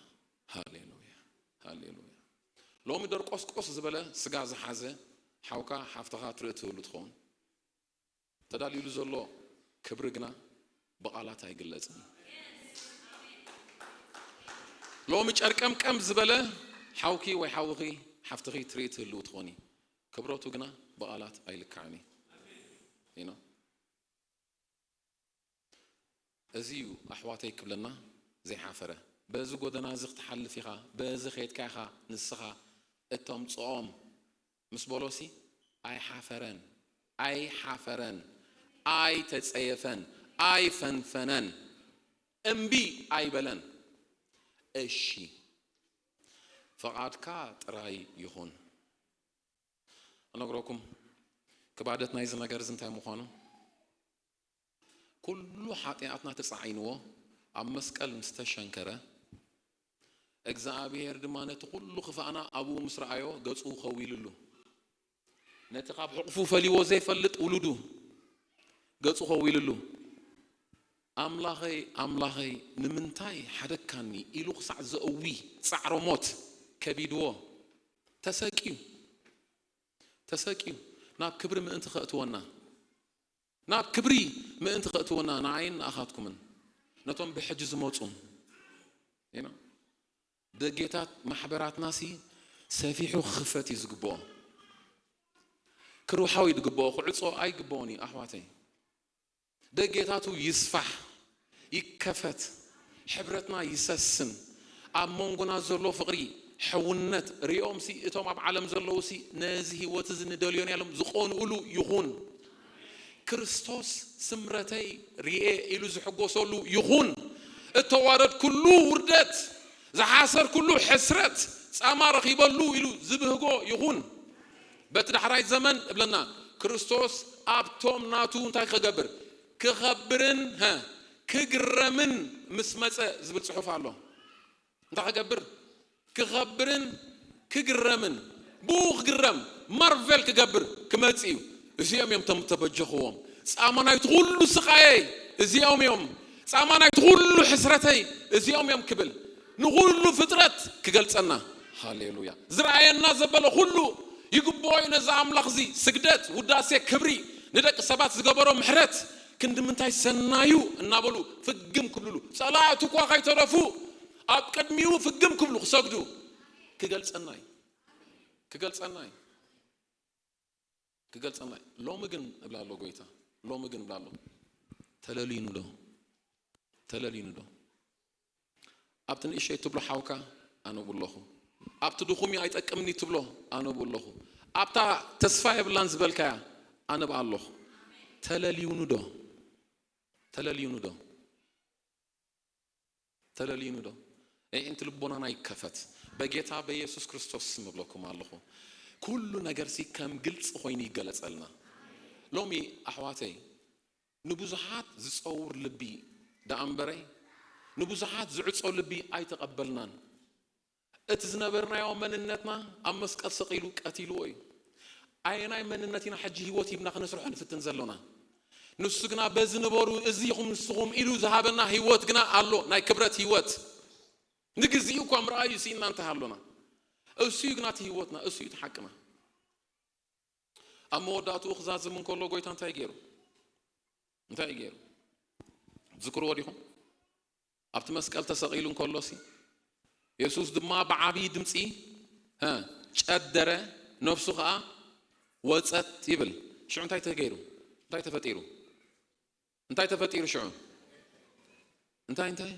ሃሌሉያ፣ ሃሌሉያ። ሎሚ ደርቆስቆስ ዝበለ ስጋ ዝሓዘ ሓውካ፣ ሓፍትኻ ትርኢ ትህሉ ትኸውን። ተዳልዩሉ ዘሎ ክብሪ ግና ብቓላት ኣይግለጽን። ሎሚ ጨርቀምቀም ዝበለ ሓውኪ ወይ ሓውኺ፣ ሓፍትኺ ትርኢ ትህልው ትኾኒ። ክብረቱ ግና ብቓላት ኣይልካዕን እዩ። You know? እዚ እዩ ኣሕዋተይ ክብለና ዘይሓፈረ። በዚ ጎደና እዚ ክትሓልፍ ኢኻ፣ በዚ ኸይድካ ኢኻ ንስኻ እተምጽኦም ምስ በሎሲ፣ ኣይሓፈረን፣ ኣይሓፈረን፣ ኣይተጸየፈን፣ ኣይፈንፈነን፣ እምቢ ኣይበለን። እሺ፣ ፈቓድካ ጥራይ ይኹን። እነግረኩም፣ ክባደት ናይዚ ነገር እዚ እንታይ ምዃኑ፣ ኩሉ ሓጢኣትና ተጻዒንዎ ኣብ መስቀል ምስ ተሸንከረ፣ እግዚኣብሔር ድማ ነቲ ኩሉ ክፋእና ኣብኡ ምስ ረኣዮ፣ ገጹ ከዊልሉ። ነቲ ካብ ሕቑፉ ፈልይዎ ዘይፈልጥ ውሉዱ ገጹ ከዊልሉ፣ "ኣምላኸይ፣ ኣምላኸይ፣ ንምንታይ ሓደግካኒ?" ኢሉ ክሳዕ ዘእዊ ጻዕረ ሞት ከቢድዎ፣ ተሰቅዩ፣ ተሰቅዩ ናብ ክብሪ ምእንቲ ከእትወና፣ ናብ ክብሪ ምእንቲ ከእትወና፣ ንዓይን ንኣኻትኩምን፣ ነቶም ብሕጂ ዝመጹን፣ you know፣ ደጌታት ማሕበራትናሲ ሰፊሑ ክኽፈት እዩ ዝግብኦ። ክርውሓው እዩ ዝግብኦ፣ ክዕጾ ኣይግብኦን እዩ ኣሕዋተይ። ደጌታቱ ይስፋሕ፣ ይከፈት፣ ሕብረትና ይሰስን፣ ኣብ መንጎና ዘሎ ፍቕሪ፣ ሕውነት ሪኦምሲ፣ እቶም ኣብ ዓለም ዘለውሲ፣ ነዚ ህይወት እዚ ንደልዮን ያሎም ዝቐንኡሉ ይኹን። ክርስቶስ ስምረተይ ርኤ ኢሉ ዝሕጎሰሉ ይኹን። እተዋረድኩሉ ውርደት፣ ዝሓሰርኩሉ ሕስረት፣ ጻማ ረኺበሉ ኢሉ ዝብህጎ ይኹን። በቲ ዳሕራይ ዘመን እብለና፣ ክርስቶስ ኣብቶም ናቱ እንታይ ክገብር? ክኸብርን፣ ሀ፣ ክግረምን ምስ መጸ ዝብል ጽሑፍ ኣሎ። እንታይ ክገብር? ክኸብርን ክግረምን። ብኡ ክግረም፣ ማርቨል ክገብር ክመጽእ እዩ። እዚኦም እዮም እቶም ተበጀኽዎም። ጻማ ናይቲ ኩሉ ስቓየይ እዚኦም እዮም። ጻማ ናይቲ ኩሉ ሕስረተይ እዚኦም እዮም ክብል ንኹሉ ፍጥረት ክገልጸና። ሃሌሉያ። ዝረኣየና ዘበለ ኩሉ ይግብኦ እዩ ነዚ ኣምላኽ እዚ ስግደት፣ ውዳሴ፣ ክብሪ፣ ንደቂ ሰባት ዝገበሮ ምሕረት ክንዲ ምንታይ ሰናዩ እናበሉ ፍግም ክብልሉ፣ ጸላእቱ እኳ ከይተረፉ ኣብ ቅድሚኡ ፍግም ክብሉ ክሰግዱ ክገልጸና እዩ። ክገልጸና እዩ። ክገልጸና እዩ። ሎሚ ግን እብላ ኣሎ ጎይታ፣ ሎሚ ግን እብላ ኣሎ፣ ተለልዩኒ ዶ? ተለልዩኒ ዶ? ኣብቲ ንእሸይ ትብሎ ሓውካ ኣነ ብኡ ኣለኹ። ኣብቲ ድኹም እዩ ኣይጠቅምኒ ትብሎ ኣነ ብኡ ኣለኹ። ኣብታ ተስፋ የብላን ዝበልካያ ኣነ ብኣ ኣለኹ። ተለልዩኒ ዶ? ተለልዩኒ ዶ? ተለልዩኒ ዶ? ኣዒንቲ ልቦናና ይከፈት። በጌታ በኢየሱስ ክርስቶስ ስም እብለኩም ኣለኹ። ኩሉ ነገርሲ ከም ግልጺ ኮይኑ ይገለጸልና። ሎሚ ኣሕዋተይ፣ ንብዙሓት ዝጸውር ልቢ ደኣ እምበረይ፣ ንብዙሓት ዝዕጾ ልቢ ኣይተቐበልናን። እቲ ዝነበርናዮ መንነትና ኣብ መስቀል ሰቒሉ ቀቲልዎ እዩ። ኣየናይ መንነት ኢና ሕጂ ህይወት ሂብና ክነስርሖ ንፍትን ዘሎና? ንሱ ግና በዚ ንበሩ፣ እዚ ኢኹም ንስኹም ኢሉ ዝሃበና ህይወት ግና ኣሎ፣ ናይ ክብረት ህይወት። ንግዚኡ እኳ ምርኣዩ ስኢንና እንተሃሎና፣ እሱ እዩ ግና እቲ ህይወትና፣ እሱ እዩ እቲ ሓቅና። ኣብ መወዳእትኡ ክዛዝም እንከሎ ጎይታ እንታይ ገይሩ? እንታይ ገይሩ? ትዝክርዎ ዲኹም? ኣብቲ መስቀል ተሰቒሉ እንከሎሲ፣ የሱስ ድማ ብዓብዪ ድምፂ፣ ሀ፣ ጨደረ፣ ነፍሱ ኸዓ ወፀት ይብል። ሽዑ እንታይ ተገይሩ? እንታይ ተፈጢሩ? እንታይ ተፈጢሩ ሽዑ? እንታይ፣ እንታይ?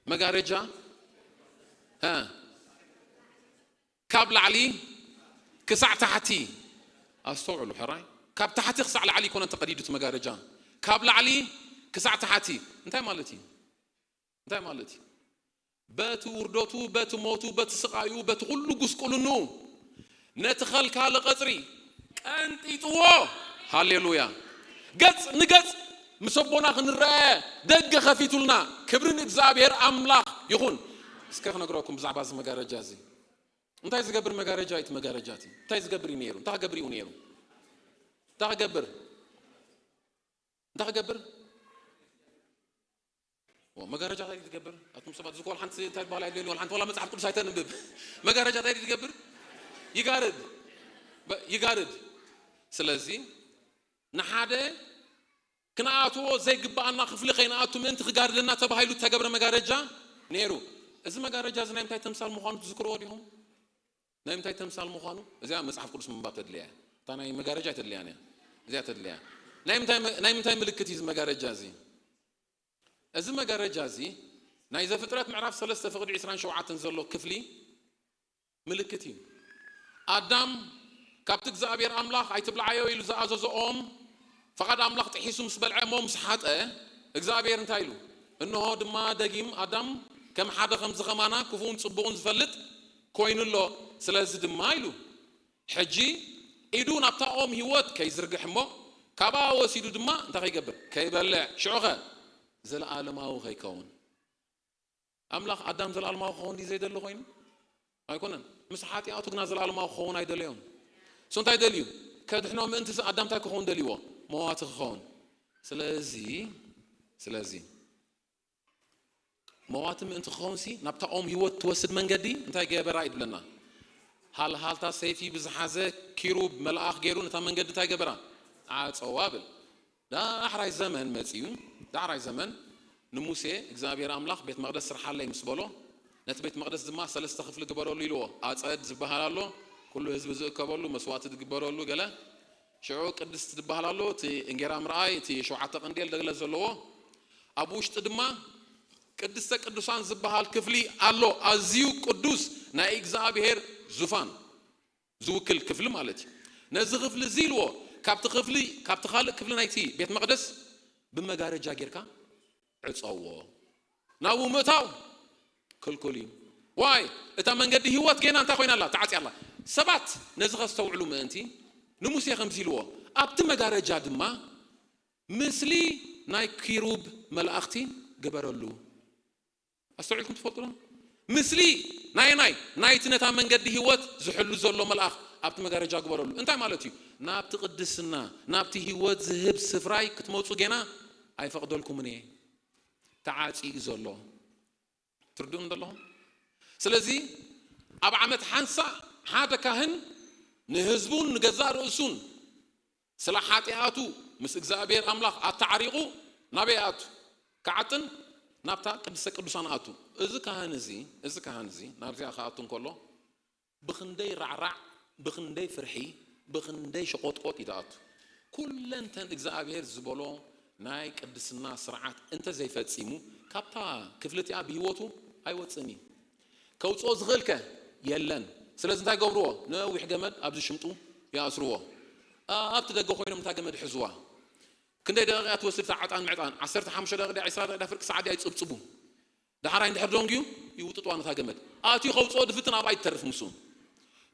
መጋረጃ፣ ሀ፣ ካብ ላዕሊ ክሳዕ ታሕቲ። ኣስተውዕሉ ሕራይ። ካብ ታሕቲ ክሳዕ ላዕሊ ይኮነን ተቐዲዱ እቲ መጋረጃ። ካብ ላዕሊ ክሳዕ ታሕቲ። እንታይ ማለት እዩ? እንታይ ማለት እዩ? በቲ ውርደቱ፣ በቲ ሞቱ፣ በቲ ስቓዩ፣ በቲ ኩሉ ጉስቁልንኡ፣ ነቲ ኸልካሊ ቐጽሪ ቀንጢጥዎ። ሃሌሉያ። ገጽ ንገጽ ምስ ኣቦና ክንረአ ደገ ከፊቱልና። ክብሪ ንእግዚኣብሔር ኣምላኽ ይኹን። እስከ ክነግረኩም ብዛዕባ እዚ መጋረጃ እዚ። እንታይ ዝገብር መጋረጃ እዩ እቲ መጋረጃ እቲ? እንታይ ዝገብር እዩ ነይሩ? እንታይ ክገብር እዩ ነይሩ? እንታይ ክገብር? እንታይ ክገብር? ኦ፣ መጋረጃ እንታይ ትገብር? ኣቱም ሰባት፣ ዝኮል ሓንቲ እንታይ በሃል ኣይደልዮን፣ ወላ ሓንቲ ወላ መጽሓፍ ቅዱስ ኣይተንብብ። መጋረጃ እንታይ ትገብር? ይጋርድ። በ-፣ ይጋርድ። ስለዚ ንሓደ ክንኣትዎ ዘይግብኣና ክፍሊ ከይንኣቱ ምእንቲ ክጋርደና ተባሂሉ እተገብረ መጋረጃ ነይሩ። እዚ መጋረጃ እዚ ናይ ምንታይ ተምሳል ምዃኑ ትዝክርዎ ዲኹም? ናይ ምንታይ ተምሳል ምዃኑ? እዚኣ መጽሓፍ ቅዱስ ምንባብ ተድልያ እያ። እታ ናይ መጋረጃ ኣይተድልያን እያ። እዚኣ ተድልያ። ናይ ምንታይ መ-፣ ናይ ምንታይ ምልክት እዩ እዚ መጋረጃ እዚ? እዚ መጋረጃ እዚ ናይ ዘፍጥረት ምዕራፍ ሰለስተ ፍቕዲ ዕስራን ሸውዓተን ዘሎ ክፍሊ ምልክት እዩ። ኣዳም ካብቲ እግዚኣብሔር ኣምላኽ ኣይትብልዓዮ ኢሉ ዝኣዘዞ ኦም፣ ፍቓድ ኣምላኽ ጥሒሱ ምስ በልዐ እሞ ምስ ሓጠ፣ እግዚኣብሔር እንታይ ኢሉ? እንሆ ድማ ደጊም ኣዳም ከም ሓደ ከምዚ ከማና ክፉእን ጽቡቕን ዝፈልጥ ኮይኑ ኣሎ። ስለዚ ድማ ኢሉ፣ ሕጂ ኢዱ ናብታ ኦም ህይወት ከይዝርግሕ እሞ፣ ካብኣ ወሲዱ ድማ እንታይ ከይገብር? ከይበልዕ። ሽዑኸ? ዘለኣለማዊ ከይከውን። ኣምላኽ ኣዳም ዘለኣለማዊ ክኸውን ድዩ ዘይደሊ ኮይኑ? ኣይኮነን። ምስ ሓጢኣቱ ግና ዘለኣለማዊ ክኸውን ኣይደለዮን። እሱ እንታይ ደልዩ? ከድሕኖ ምእንቲ ኣዳም እንታይ ክኸውን ደልይዎ? መዋቲ ክኸውን። ስለዚ፣ ስለዚ፣ መዋቲ ምእንቲ ክኸውን ሲ፣ ናብታ ኦም ህይወት ትወስድ መንገዲ እንታይ ገበራ እዩ ድብለና? ሃልሃልታ ሰይፊ ብዝሓዘ ኪሩብ መልኣኽ ገይሩ ነታ መንገዲ እንታይ ገበራ? ዓጸዋ ብል። ዳሕራይ ዘመን መጺኡ፣ ዳሕራይ ዘመን ንሙሴ እግዚኣብሔር ኣምላኽ ቤት መቕደስ ስርሓለይ ምስ በሎ፣ ነቲ ቤት መቕደስ ድማ ሰለስተ ክፍሊ ግበረሉ ኢልዎ። ኣጸድ ዝበሃል ኣሎ፣ ኩሉ ህዝቢ ዝእከበሉ፣ መስዋዕቲ ዝግበረሉ ገለ። ሽዑ ቅድስት ዝበሃል ኣሎ፣ እቲ እንጌራ ምርኣይ፣ እቲ ሸውዓተ ቀንዴል ገለ ዘለዎ። ኣብ ውሽጢ ድማ ቅድስተ ቅዱሳን ዝበሃል ክፍሊ ኣሎ፣ ኣዝዩ ቅዱስ ናይ እግዚኣብሔር ዙፋን ዝውክል ክፍሊ ማለት እዩ። ነዚ ክፍሊ እዚ ኢልዎ፣ ካብቲ ክፍሊ፣ ካብቲ ካልእ ክፍሊ ናይቲ ቤት መቕደስ ብመጋረጃ ጌርካ ዕጸዎ። ናብኡ ምእታው ክልኩል እዩ። ዋይ፣ እታ መንገዲ ህይወት ጌና እንታይ ኮይና ኣላ? ተዓጽያ ኣላ። ሰባት ነዚ ከስተውዕሉ ምእንቲ ንሙሴ ከምዚ ኢልዎ፣ ኣብቲ መጋረጃ ድማ ምስሊ ናይ ኪሩብ መላእኽቲ ግበረሉ። ኣስተውዒልኩም ትፈልጡ ዶ? ምስሊ ናይ፣ ናይ፣ ናይቲ ነታ መንገዲ ህይወት ዝሕሉ ዘሎ መልኣኽ ኣብቲ መጋረጃ ግበረሉ። እንታይ ማለት እዩ? ናብቲ ቅድስና፣ ናብቲ ህይወት ዝህብ ስፍራይ ክትመጹ ጌና ኣይፈቕደልኩምን እየ። ተዓጽዩ ዘሎ። ትርድኡን ዘለኹም? ስለዚ ኣብ ዓመት ሓንሳእ ሓደ ካህን ንህዝቡን ንገዛእ ርእሱን ስለ ሓጢኣቱ ምስ እግዚኣብሔር ኣምላኽ ኣተዓሪቑ ናበይ ኣቱ? ክዓጥን ናብታ ቅድስተ ቅዱሳን ኣቱ። እዚ ካህን እዚ፣ እዚ ካህን እዚ ናብዚኣ ክኣቱ እንከሎ ብኽንደይ ራዕራዕ፣ ብኽንደይ ፍርሒ፣ ብኽንደይ ሸቖጥቆጥ እዩ ዝኣቱ። ኩለንተን እግዚኣብሔር ዝበሎ ናይ ቅድስና ስርዓት እንተ ዘይፈጺሙ፣ ካብታ ክፍሊ እቲኣ ብህይወቱ ኣይወጽእን እዩ። ከውጽኦ ዝኽእልከ? የለን። ስለዚ እንታይ ገብርዎ? ነዊሕ ገመድ ኣብዚ ሽምጡ ይኣስርዎ። ኣብቲ ደገ ኮይኖም እታ ገመድ ይሕዝዋ። ክንደይ ደቂቕ እያ ትወስድ እታ ዕጣን ምዕጣን? ዓሰርተ ሓሙሽተ ደቂቕ ድያ፣ ዕስራ ደቂቕ ድያ፣ ፍርቂ ሰዓት ድያ? ይጽብጽቡ። ደሓራይ እንድሕር ደንግዩ ይውጥጥዋ ነታ ገመድ። ኣትዩ ከውጽኦ ድፍትን ኣብኣ ይተርፍ ምስኡ።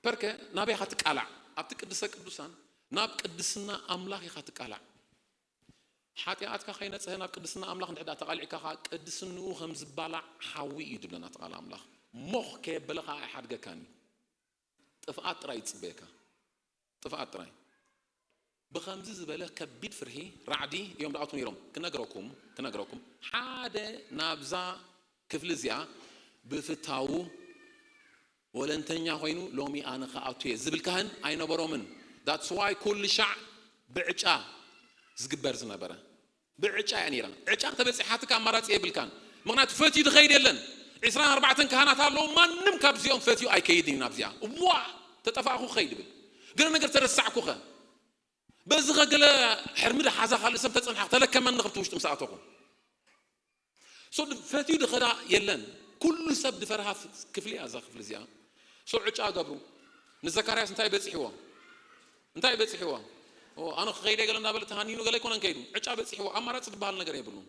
ፐርከ ናበይ ኢኻ ትቃላዕ? ኣብቲ ቅድስተ ቅዱሳን፣ ናብ ቅድስና ኣምላኽ ኢኻ ትቃላዕ። ሓጢኣትካ ከይነጽሀ ናብ ቅድስና ኣምላኽ እንድሕር ደኣ ተቓሊዕካ ኸኣ ቅድስንኡ ከም ዝባላዕ ሓዊ እዩ ድብለና እቲ ቃል ኣምላኽ። ሞኽ ከየበለ ኸኣ ኣይሓድገካን እዩ። ጥፍኣት ጥራይ ይጽበየካ። ጥፍኣት ጥራይ። ብኸምዚ ዝበለ ከቢድ ፍርሂ ራዕዲ እዮም ዝኣትዉ ነይሮም። ክነግረኩም፣ ክነግረኩም፣ ሓደ ናብዛ ክፍሊ እዚኣ ብፍታዉ ወለንተኛ ኮይኑ ሎሚ ኣነ ክኣቱ እየ ዝብል ካህን ኣይነበሮምን። That's why ኩሉ ሻዕ ብዕጫ ዝግበር ዝነበረ ብዕጫ እያ ነይራ። ዕጫ ተበፂሓትካ ኣማራፂ የብልካን። ምክንያቱ ፈትዩ ዝኸይድ የለን። ዕስራን ኣርባዕተን ካህናት ኣለዉ። ማንም ካብዚኦም ፈትዩ ኣይከይድን እዩ ናብዚኣ። እዋ ተጠፋእኩ ክኸይድ ይብል። ገለ ነገር ተረሳዕኩኸ? በዚ ኸገለ ሕርሚ ዝሓዛ ካልእ ሰብ ተፀንሓ ተለከመኒ ክብቲ ውሽጢ ምስ ኣተኹ። ሶ ፈትዩ ድኸዳ የለን። ኩሉ ሰብ ድፈርሃ ክፍሊ እያ እዛ ክፍሊ እዚኣ። ሶ ዕጫ ገብሩ። ንዘካርያስ እንታይ በፂሕዎ? እንታይ በፂሕዎ? ኣነ ክኸይደ ገለ እናበለ ተሃኒኑ ገለ ኣይኮነን ከይዱ። ዕጫ በፂሕዎ። ኣማራፂ ዝበሃል ነገር የብሉን።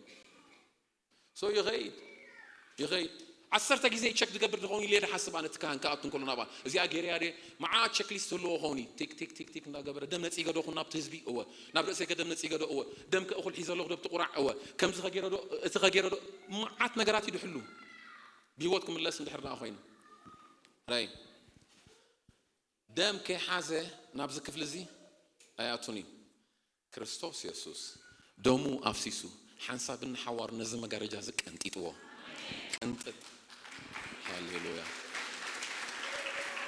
ሶ ይኸይድ ይኸይድ። ዓሰርተ ግዜ ቸክ ዝገብር ዝኸውን ኢለ ድሓስብ ኣነ። እቲ ካህን ክኣቱ እንከሎ ናብኣ እዚኣ ገይረያ ድየ? መዓ ቸክሊስት ህልዎ ኸውን እዩ። ቲክ ቲክ ቲክ ቲክ እናገበረ ደም ነፂገ ዶ ኩን ናብቲ ህዝቢ? እወ። ናብ ርእሰይ ከደም ነፂገ ዶ? እወ። ደም ከእኹል ሒዘ ኣለኹ ዶ ኣብቲ ቁራዕ? እወ። ከምዚ ከገይረ ዶ? እቲ ከገይረ ዶ? መዓት ነገራት እዩ ድሕሉ። ብህይወት ክምለስ እንድሕር ደኣ ኮይኑ። ራይ ደም ከይሓዘ ናብዚ ክፍሊ እዚ ኣይኣቱን እዩ። ክርስቶስ የሱስ ደሙ ኣፍሲሱ ሓንሳብን ንሓዋሩ ነዚ መጋረጃ እዚ ቀንጢጥዎ። ቅንጥጥ። ሃሌሉያ።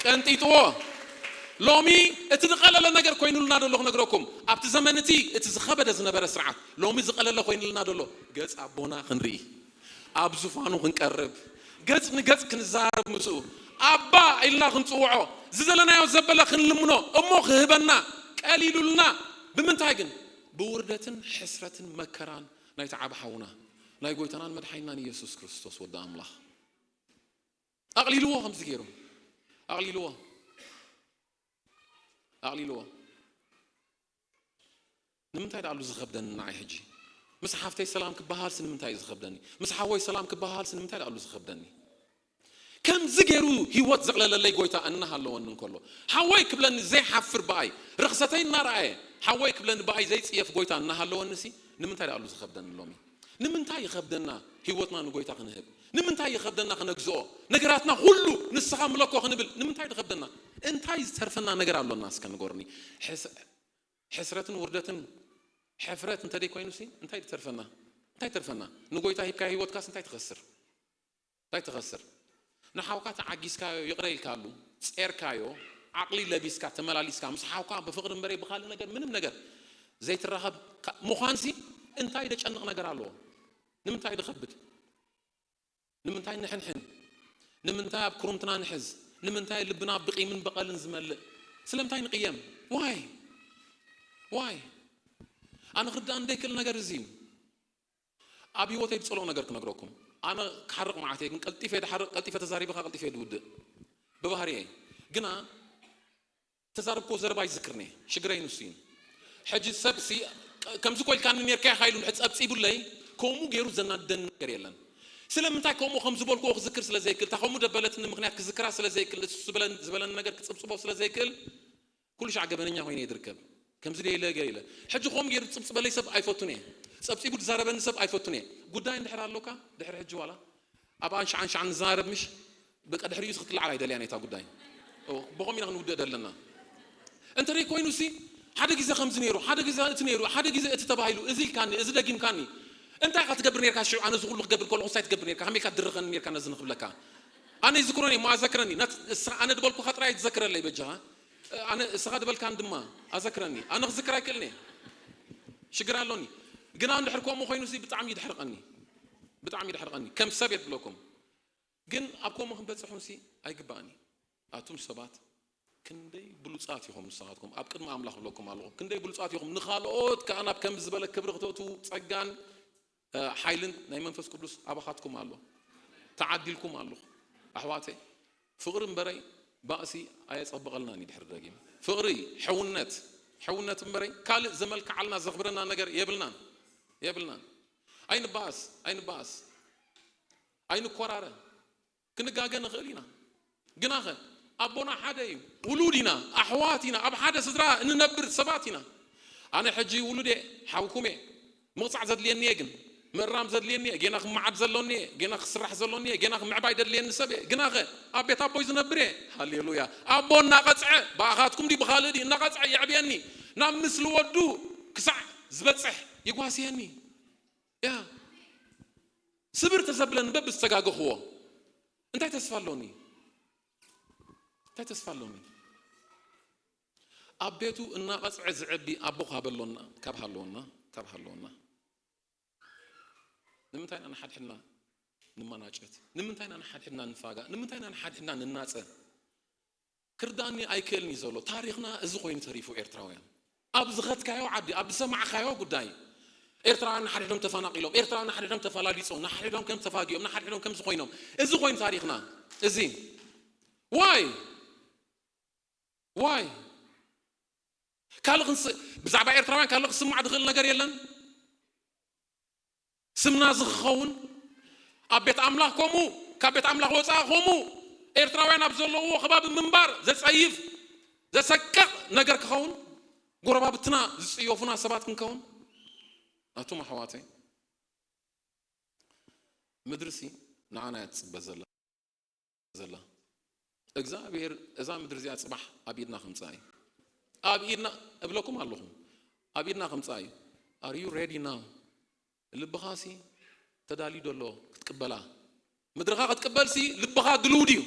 ቀንጢጥዎ። ሎሚ እቲ ዝቐለለ ነገር ኮይኑልና ደሎ ክነግረኩም። ኣብቲ ዘመን እቲ እቲ ዝኸበደ ዝነበረ ስርዓት ሎሚ ዝቐለለ ኮይኑልና ደሎ። ገጽ ኣቦና ክንርኢ፣ ኣብ ዙፋኑ ክንቀርብ፣ ገጽ ንገጽ ክንዛረብ ምስኡ፣ ኣባ ኢልና ክንጽውዖ፣ ዝደለናዮ ዘበለ ክንልምኖ እሞ ክህበና ቀሊሉልና። ብምንታይ ግን? ብውርደትን ሕስረትን መከራን ናይቲ ዓቢ ሓውና ናይ ጎይታናን መድሓኒናን ኢየሱስ ክርስቶስ ወዲ ኣምላኽ። ኣቕሊልዎ ከምዚ ገይሩ። ኣቕሊልዎ። ኣቕሊልዎ። ንምንታይ ደኣሉ ዝኸብደኒ ንዓይ ሕጂ? ምስ ሓፍተይ ሰላም ክበሃልሲ ንምንታይ እዩ ዝኸብደኒ? ምስ ሓወይ ሰላም ክበሃልሲ ንምንታይ ደኣሉ ዝኸብደኒ? ከምዚ ገይሩ ህይወት ዘቕለለለይ ጎይታ እናሃለወኒ እንከሎ፣ ሓወይ ክብለኒ ዘይሓፍር ብኣይ፣ ርኽሰተይ እናረኣየ፣ ሓወይ ክብለኒ ብኣይ ዘይጽየፍ ጎይታ እናሃለወኒሲ ንምንታይ ደኣሉ ዝኸብደኒ ሎሚ? ንምንታይ ይኸብደና ህይወትና ንጎይታ ክንህብ? ንምንታይ ይኸብደና ክነግዝኦ? ነገራትና ኩሉ ንስኻ ምለኮ ክንብል ንምንታይ ይኸብደና? እንታይ ዝተርፈና ነገር ኣሎና እስከ ንገሩኒ። ሕስ-፣ ሕስረትን ውርደትን ሕፍረት እንተደይ ኮይኑሲ እንታይ ይተርፈና? እንታይ ይተርፈና? ንጎይታ ሂብካዮ ህይወትካስ እንታይ ትኸስር? እንታይ ትኸስር? ንሓውካ ተዓጊስካዮ ይቕረ ኢልካሉ፣ ጼርካዮ፣ ዓቕሊ ለቢስካ፣ ተመላሊስካ፣ ምስ ሓውካ ብፍቕሪ እምበረይ ብኻልእ ነገር፣ ምንም ነገር ዘይትራኸብ ካ-፣ ምዃንሲ እንታይ ደጨንቕ ነገር ኣለዎ? ንምንታይ ድኸብድ? ንምንታይ ንሕንሕን? ንምንታይ ኣብ ክሩምትና ንሕዝ? ንምንታይ ልብና ብቂምን በቐልን ዝመልእ? ስለምንታይ ንቕየም? ዋይ? ዋይ? ኣነ ክርዳእ እንደይክእል ነገር እዚ እዩ። ኣብ ህይወተይ ዝጸልኦ ነገር ክነግረኩም። ኣነ ክሓርቕ መዓት እየ፣ ግን ቀልጢፈ ድሓርቕ፣ ቀልጢፈ ተዛሪበ ከኣ ቀልጢፈ ድውድእ። ብባህርየይ። ግና ተዛረብክዎ ዘረባ ይዝክርኒ እየ። ሽግረይ ንሱ እዩ። ሕጂ ሰብሲ፣ "ከምዚ ኮ ኢልካኒ ኔርካ ኢኻ" ኢሉ እንድሕር ጸብጺቡለይ፣ ከምኡ ገይሩ ዘናድደኒ ነገር የለን። ስለምንታይ ከምኡ ከም ዝበልክዎ ክዝክር ስለ ዘይክእል፣ እታ ከምኡ ደበለትኒ ምኽንያት ክዝክራ ስለ ዘይክእል፣ ንሱ ዝበለን-፣ ዝበለኒ ነገር ክጽብጽቦ ስለ ዘይክእል፣ ኩሉ ሻዕ ገበነኛ ኮይነ እየ ዝርከብ። ከምዚ ደይ ኢለ ገለ ኢለ። ሕጂ ከምኡ ገይሩ ዝጽብጽበለይ ሰብ ኣይፈቱን እየ። ጸብጺቡ ዝዛረበኒ ሰብ ኣይፈቱን እየ። ጉዳይ እንድሕር ኣሎካ፣ ድሕሪ ሕጂ ዋላ ኣብ ኣንሻዕ ኣንሻዕ ንዛረብ ምሽ፣ በቃ ድሕሪኡ ክትለዓል ኣይደልያን እታ ጉዳይ። ኦ፣ ብኸም ኢና ክንውድእ ደለና። እንተ ደይ ኮይኑሲ፣ ሓደ ግዜ ከምዚ ነይሩ፣ ሓደ ግዜ እቲ ነይሩ፣ ሓደ ግዜ እቲ ተባሂሉ፣ እዚ ኢልካኒ፣ እዚ ደጊምካኒ። እንታይ ኢኻ ትገብር ነርካ ሽዑ? ኣነ እዚ ኩሉ ክገብር ከለኹ እንታይ ትገብር ነርካ? ከመይ ኢልካ ትድርኸኒ ነርካ ነዚ ንኽብለካ? ኣነ ይዝክሮን እየ፣ እሞ ኣዘክረኒ። ናት-፣ እስ-፣ ኣነ ድበልኩኻ ጥራይ ትዘክረለይ በጃኻ። ኣነ እስኻ ድበልካን ድማ ኣዘክረኒ። ኣነ ክዝክር ኣይክእልን እየ። ሽግር ኣሎኒ። ግና እንድሕር ከምኡ ኮይኑሲ ብጣዕሚ ይድሕርቐኒ። ብጣዕሚ ይድሕርቐኒ። ከም ሰብ የድብለኩም። ግን ኣብ ከምኡ ክንበጽሑንሲ ኣይግባእን እዩ። ኣቱም ሰባት ክንደይ ብሉጻት ኢኹም ንስኻትኩም። ኣብ ቅድሚ ኣምላኽ እብለኩም ኣለኹ። ክንደይ ብሉጻት ኢኹም። ንኻልኦት ከኣ ናብ ከምዚ ዝበለ ክብሪ ክተእትዉ ጸጋን፣ እ፣ ሓይልን ናይ መንፈስ ቅዱስ ኣባኻትኩም ኣሎ። ተዓዲልኩም ኣለኹ። ኣሕዋተይ፣ ፍቕሪ እምበረይ ባእሲ ኣየጸብቐልናን እዩ ድሕሪ ደጊም። ፍቕሪ፣ ሕውነት፣ ሕውነት እምበረይ ካልእ ዘመልክዓልና ዘኽብረና ነገር የብልናን። የብልናን። ኣይንባእስ፣ ኣይንባእስ። ኣይንኮራረ። ክንጋገ ንኽእል ኢና። ግናኸ ኣቦና ሓደ እዩ። ውሉድ ኢና፣ ኣሕዋት ኢና፣ ኣብ ሓደ ስድራ እንነብር ሰባት ኢና። ኣነ ሕጂ ውሉድ እየ፣ ሓውኩም እየ። ምቕጻዕ ዘድልየኒ እየ ግን፣ ምእራም ዘድልየኒ እየ፣ ጌና ክመዓድ ዘሎኒ እየ፣ ጌና ክስራሕ ዘሎኒ እየ፣ ጌና ክምዕባይ ደድልየኒ ሰብ እየ። ግናኸ ኣብ ቤት ኣቦይ ዝነብር እየ። ሃሌሉያ። ኣቦ እናቐጽዐ፣ ብኣኻትኩም ድዩ ብኻልእ ድዩ እናቐጽዐ የዕብየኒ። ናብ ምስሊ ወዱ ክሳዕ ዝበጽሕ ይጓስየኒ። ያ። ስብር ተዘብለኒ በብዝተጋገኽዎ። እንታይ ተስፋ ኣሎኒ? እንታይ ተስፋ ኣሎኒ? ኣብ ቤቱ እናቐጽዐ ዝዕቢ ኣቦ ካብ ኣሎና፣ ካብ ሃለወና፣ ካብ ሃለወና፣ ንምንታይ ኢና ንሓድሕድና ንመናጨት? ንምንታይ ኢና ንሓድሕድና ንፋጋእ? ንምንታይ ኢና ንሓድሕድና ንናጸ? ክርዳኒ ኣይክእልን እዩ ዘሎ። ታሪኽና እዚ ኮይኑ ተሪፉ ኤርትራውያን። ኣብ ዝኸድካዮ ዓዲ፣ ኣብ ዝሰማዕካዮ ጉዳይ፣ ኤርትራውያን ንሓድሕዶም ተፈናቒሎም፣ ኤርትራውያን ንሓድሕዶም ተፈላሊጾም፣ ንሓድሕዶም ከም ተፋጊኦም፣ ንሓድሕዶም ከም ዝኾይኖም፣ እዚ ኮይኑ ታሪኽና። እዚ ዋይ ዋይ ካልእ ክንስ ብዛዕባ ኤርትራውያን ካልእ ክስማዕ ዝኽእል ነገር የለን። ስምና እዚ ክኸውን ኣብ ቤት ኣምላኽ ከምኡ፣ ካብ ቤት ኣምላኽ ወፃኢ ከምኡ፣ ኤርትራውያን ኣብ ዘለውዎ ከባቢ ምንባር ዘፀይፍ ዘሰቅቕ ነገር ክኸውን፣ ጎረባብትና ዝፅየፉና ሰባት ክንከውን። ኣቱም ኣሕዋተይ፣ ምድርሲ ንዓና እያ ትፅበ ዘላ። ዘላ። እግዚኣብሔር እዛ ምድሪ እዚኣ ጽባሕ ኣብ ኢድና ከምጽኣ እዩ። ኣብ ኢድና እብለኩም ኣለኹም፣ ኣብ ኢድና ከምጽኣ እዩ። Are you ready now? ልብኻሲ ተዳልዩ ዶ ኣሎ ክትቅበላ? ምድርኻ ክትቅበልሲ ልብኻ ድልው ድዩ?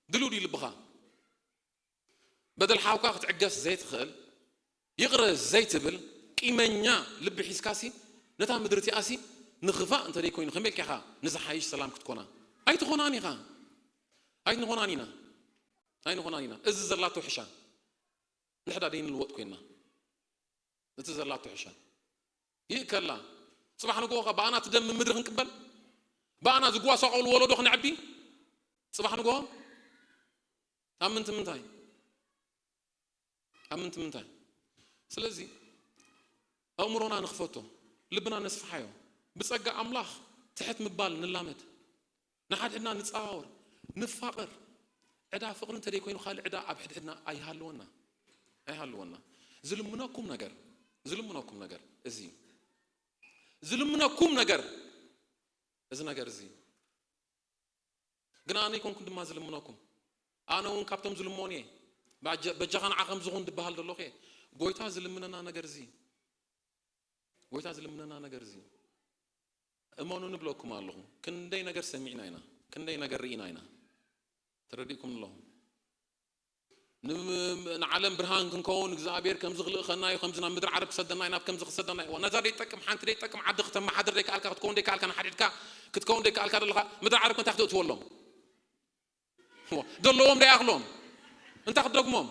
ድልው ድዩ ልብኻ? በደል ሓውካ ክትዕገስ ዘይትኽእል፣ ይቕረ ዘይትብል ቂመኛ ልቢ ሒዝካሲ፣ ነታ ምድሪ እቲኣሲ ንኽፋእ እንተ ደይኮይኑ፣ ከመይ ኢልካ ኢኻ ንዝሓይሽ ሰላም ክትኮና? ኣይትኾናን ኢኻ። ኣይንኾናን ኢና። ኣይንኾናን ኢና። እዚ ዘላቶ ሕሻ። ንሕዳ ደይንልወጥ ኮይንና። እቲ ዘላቶ ሕሻ። ይእከላ። ጽባሕ ንግሆ ኸ ብኣና ትደሚ ምድሪ ክንቅበል? ብኣና ዝጓሳቆሉ ወለዶ ክነዕቢ? ጽባሕ ንግሆ? ኣብ ምንቲ ምንታይ? ኣብ ምንቲ ምንታይ? ስለዚ ኣእምሮና ንኽፈቶ፣ ልብና ነስፍሓዮ። ብጸጋ ኣምላኽ ትሕት ምባል ንላመድ። ንሓድሕድና ንጸዋወር፣ ንፋቐር። ዕዳ ፍቕሪ እንተ ደይኮይኑ ካልእ ዕዳ ኣብ ሕድሕድና ኣይሃልወና። ኣይሃልወና። ዝልምነኩም ነገር፣ ዝልምነኩም ነገር እዚ እዩ። ዝልምነኩም ነገር እዚ ነገር እዚ። ግን ኣነ ኣይኮንኩን ድማ ዝልምነኩም። ኣነ እውን ካብቶም ዝልመኑ እየ። ባጀ-፣ በጃኻ ንዓ ከም ዝኹን ድበሃል ዘለኹ እየ። ጎይታ ዝልምነና ነገር እዚ። ጎይታ ዝልምነና ነገር እዚ። እመኑ ንብለኩም ኣለኹ። ክንደይ ነገር ሰሚዕና ኢና። ክንደይ ነገር ርኢና ኢና። ተረዲእኩም ኣለኹም። ን-፣ ንዓለም ብርሃን ክንከውን እግዚኣብሔር ከምዚ ክልእኸና እዩ፣ ከምዚ ናብ ምድሪ ዓረብ ክሰደና እዩ፣ ናብ ከምዚ ክሰደና እዩ። ነዛ ደይጠቅም፣ ሓንቲ ደይጠቅም ዓዲ ክተመሓድር ደይከኣልካ፣ ክትከውን ደይከኣልካ፣ ንሓዲድካ ክትከውን ደይከኣልካ ዘለኻ ምድሪ ዓረብ እንታይ ክተእትወሎም? ዎ፣ ዘለዎም ደይኣኽሎም እንታይ ክትደግሞም?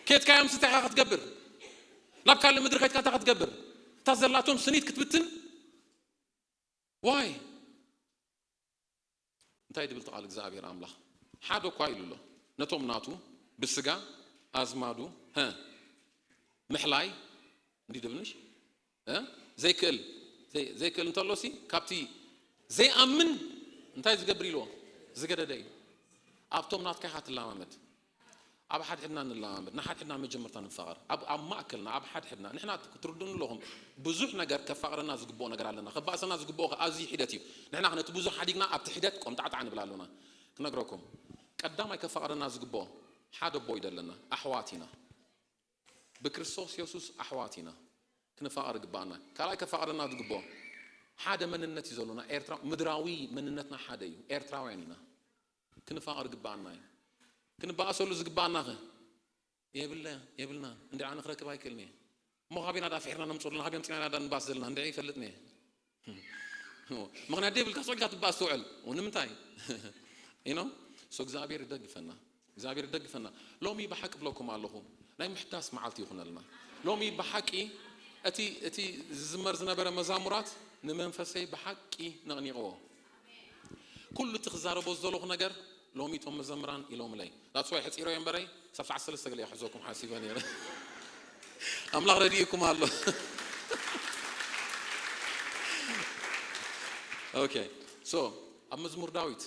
ኬትካዮም እንታይ ኢኻ ክትገብር? ናብ ካልእ ምድሪ ከይድካ እንታይ ክትገብር? እታ ዘላቶም ስኒት ክትብትን? ዋይ እንታይ ድብል ተቓል እግዚኣብሔር ኣምላኽ ሓደ እኳ ኢሉ ኣሎ። ነቶም ናቱ ብስጋ ኣዝማዱ፣ ሀ፣ ምሕላይ እንዲ ድብልሽ፣ እ፣ ዘይክእል፣ ዘይ-፣ ዘይክእል እንተሎሲ ካብቲ ዘይኣምን እንታይ ዝገብር ኢልዎ? ዝገደደ እዩ። ኣብቶም ናትካ ኢኻ ትለማመድ። ኣብ ሓድሕድና ንለማመድ፣ ንሓድሕድና መጀመርታ ንፋቐር። ኣብ፣ ኣብ ማእከልና፣ ኣብ ሓድሕድና፣ ንሕና ክትርድኡኒ ኣለኹም፣ ብዙሕ ነገር ከፋቕረና ዝግብኦ ነገር ኣለና። ከባእሰና ዝግብኦ ከኣ ኣዝዩ ሒደት እዩ። ንሕና ነቲ ብዙሕ ሓዲግና ኣብቲ ሒደት ቆምጣዕጣዕ ንብል ኣሎና። ክነግረኩም፣ ቀዳማይ ከፋቕረና ዝግብኦ ሓደ ኣቦ እዩ ዘለና፣ ኣሕዋት ኢና። ብክርስቶስ የሱስ ኣሕዋት ኢና። ክንፋቐር ይግብኣና። ካልኣይ ከፋቕረና ዝግብኦ ሓደ መንነት እዩ ዘሎና። ኤርትራ፣ ምድራዊ መንነትና ሓደ እዩ። ኤርትራውያን ኢና። ክንፋቐር ይግብኣና እዩ። ክንበኣሰሉ ዝግብኣና ኸ? የብለ-፣ የብልና። እንዲ ኣነ ክረክብ ኣይክእልን እየ። እሞ ካበይ ኢና ዳፊዕና ነምፅኡልና? ካበይ ኣምፂና ኢና ዳ ንባስ ዘለና? እንዲ ይፈልጥን እየ። ምኽንያት ደይብልካ ስቕ ኢልካ ትበኣስ ትውዕል። ንምንታይ? You know? So እግዚኣብሔር ይደግፈና። እግዚኣብሔር ይደግፈና። ሎሚ ብሓቂ ብለኩም ኣለኹ፣ ናይ ምሕዳስ መዓልቲ ይኹነልና። ሎሚ ብሓቂ እቲ፣ እቲ ዝዝመር ዝነበረ መዛሙራት ንመንፈሰይ ብሓቂ ነቕኒቕዎ። ኩሉ እቲ ክዛረቦ ዝደለኹ ነገር ሎሚ እቶም መዘምራን ኢሎምለይ። That's why ሕፂረዮ እምበረይ፣ ሳብ ሰዓት ሰለስተ ገለ እየ ክሕዘኩም ሓሲበ ነይረ። ኣምላኽ ረዲእኩም ኣሎ። ኦኬ፣ so ኣብ መዝሙር ዳዊት፣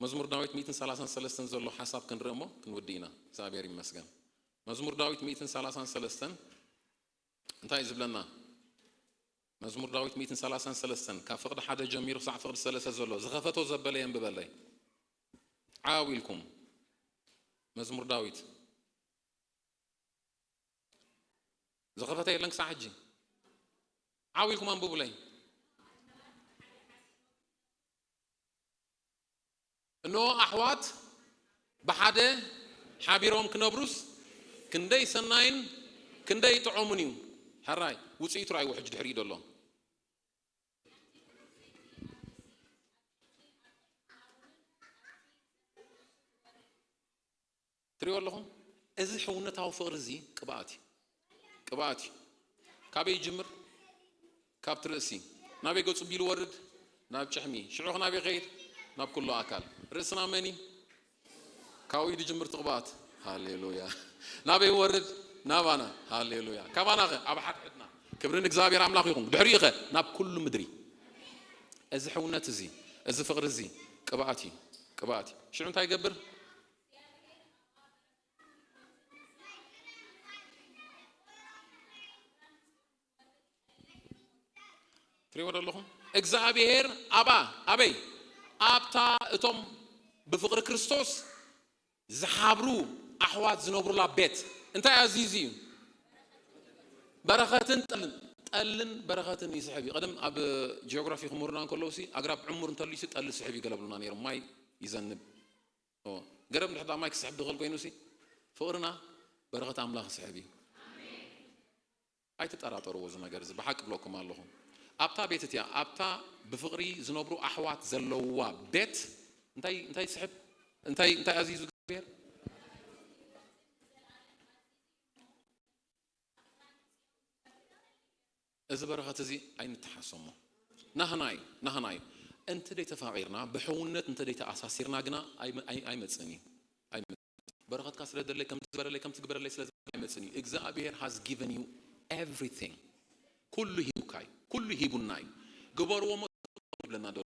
መዝሙር ዳዊት ሚእትን ሰላሳን ሰለስተን ዘሎ ሓሳብ ክንርኢ እሞ ክንውድእ ኢና። እግዚኣብሔር ይመስገን። መዝሙር ዳዊት ሚእትን ሰላሳን ሰለስተን እንታይ እዩ ዝብለና? መዝሙር ዳዊት ሚእትን ሰላሳን ሰለስተን ካብ ፍቕዲ ሓደ ጀሚሩ ክሳዕ ፍቕዲ ሰለስተ ዘሎ ዝኸፈቶ ዘበለ የንብበለይ። ዓው ኢልኩም። መዝሙር ዳዊት ዝኸፈተ የለን ክሳዕ ሕጂ። ዓው ኢልኩም ኣንብቡለይ። እንሆ ኣሕዋት ብሓደ ሓቢሮም ክነብሩስ ክንደይ ሰናይን ክንደይ ጥዑምን እዩ። ሕራይ ውፅኢቱ ራእይዎ ሕጂ ድሕሪኡ ዘሎ። ትሪኦ ኣለኹም? እዚ ሕውነታዊ ፍቕሪ እዚ ቅብኣት እዩ። ቅብኣት እዩ። ካበይ ይጅምር? ካብቲ ርእሲ። ናበይ ገጹ ቢሉ ወርድ? ናብ ጭሕሚ። ሽዑ ናበይ ኸይድ? ናብ ኩሉ ኣካል። ርእስና መን እዩ? ካብኡ እዩ ዝጅምር እቲ ቅብኣት። ሃሌሉያ። ናበይ ወርድ? ናባና። ሃሌሉያ። ካባና ኸ? ኣብ ሓድሕድና። ክብሪ ንእግዚኣብሔር ኣምላኽ ይኹን። ድሕሪኡ ኸ? ናብ ኩሉ ምድሪ። እዚ ሕውነት እዚ፣ እዚ ፍቕሪ እዚ ቅብኣት እዩ። ቅብኣት እዩ። ሽዑ እንታይ ይገብር? ትሪእዎ ዘለኹም እግዚኣብሔር ኣባ ኣበይ ኣብታ እቶም ብፍቕሪ ክርስቶስ ዝሓብሩ ኣሕዋት ዝነብሩላ ቤት እንታይ ኣዚዙ እዩ? በረኸትን ጠልን ጠልን በረኸትን ይስሕብ እዩ። ቀደም ኣብ ጂኦግራፊ ክምህሩና እንከለዉ ሲ ኣግራብ ዕሙር እንተልዩ ሲ ጠሊ ስሕብ እዩ ገለብሉና ነይሮም። ማይ ይዘንብ። ገረብ እንድሕር ማይ ክስሕብ ድኽእል ኮይኑ ሲ ፍቕርና በረኸት ኣምላኽ ይስሕብ እዩ። ኣይትጠራጠርዎ እዚ ነገር እዚ ብሓቂ ብለኩም ኣለኹ። ኣብታ ቤት እቲያ ኣብታ ብፍቕሪ ዝነብሩ ኣሕዋት ዘለውዋ ቤት እንታይ እንታይ ይስሕብ እንታይ እንታይ ኣዚዙ እግዚኣብሔር? እዚ በረኸት እዚ ኣይንተሓሰሞ። ናህና እዩ ናህና እዩ። እንተ ደይተፋቒርና ብሕውነት እንተ ደይተኣሳሲርና ግና ኣይመፅእን እዩ። በረኸትካ ስለ ደለይ ከምቲ ዝበረለይ ከምቲ ግበረለይ ስለ ዝበለ ኣይመፅን እዩ። እግዚኣብሔር has given you everything። ኩሉ ሂቡካ እዩ። ኩሉ ሂቡና እዩ። ግበርዎ ሞ ይብለና ዘሎ።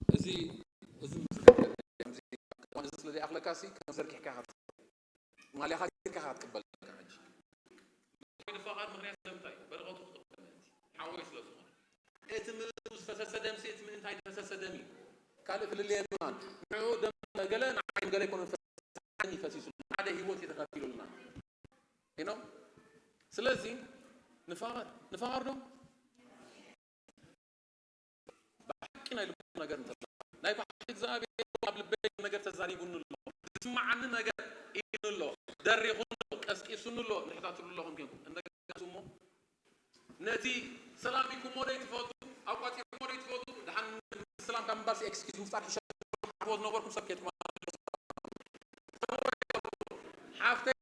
እዚ እዚ እዚ ስለ ዘይኣኽለካ ሲ ከም ዘርጊሕካ ኢኻ ማልያኻ ጌርካ ኢኻ ክትቅበል። ንፋቓር ምኽንያት ስለምንታይ በረኸቱ ክቕበል ሓወይ ስለ ዝኾነ እቲ ምእንቱ ዝፈሰሰ ደምሲ እቲ ምእንታይ ዝፈሰሰ ደም እዩ። ካልእ ፍልልየ የብልናን። ንዑ ደም ገለ ንዓይ ገለ ኣይኮነን ፈሲሱ፣ ሓደ ህይወት እዩ ተኸፊሉልና። You know? ስለዚ ንፋቐር ንፋቐር ዶ ብሓቂ ናይ ልቡ ነገር እንተሎ ናይ ብሓቂ እግዚኣብሔር ኣብ ልበይ ነገር ተዛሪቡኒ ኣሎ፣ ዝስማዓኒ ነገር ኢሉኒ ኣሎ፣ ደሪኹኒ ኣሎ፣ ቀስቂሱኒ ኣሎ። ንሕታትሉ ኣለኹም ኬንኩም እንደገና እሞ ነቲ ሰላም ኢልኩሞ ዶ ይትፈቱ ኣቋጺርኩሞ ዶ ይትፈቱ? ደሓን ሰላም ካብ ምባልሲ ኤክስኪዝ ምፍጣር ይሻል። ዝነበርኩም ሰብ ኬድኩም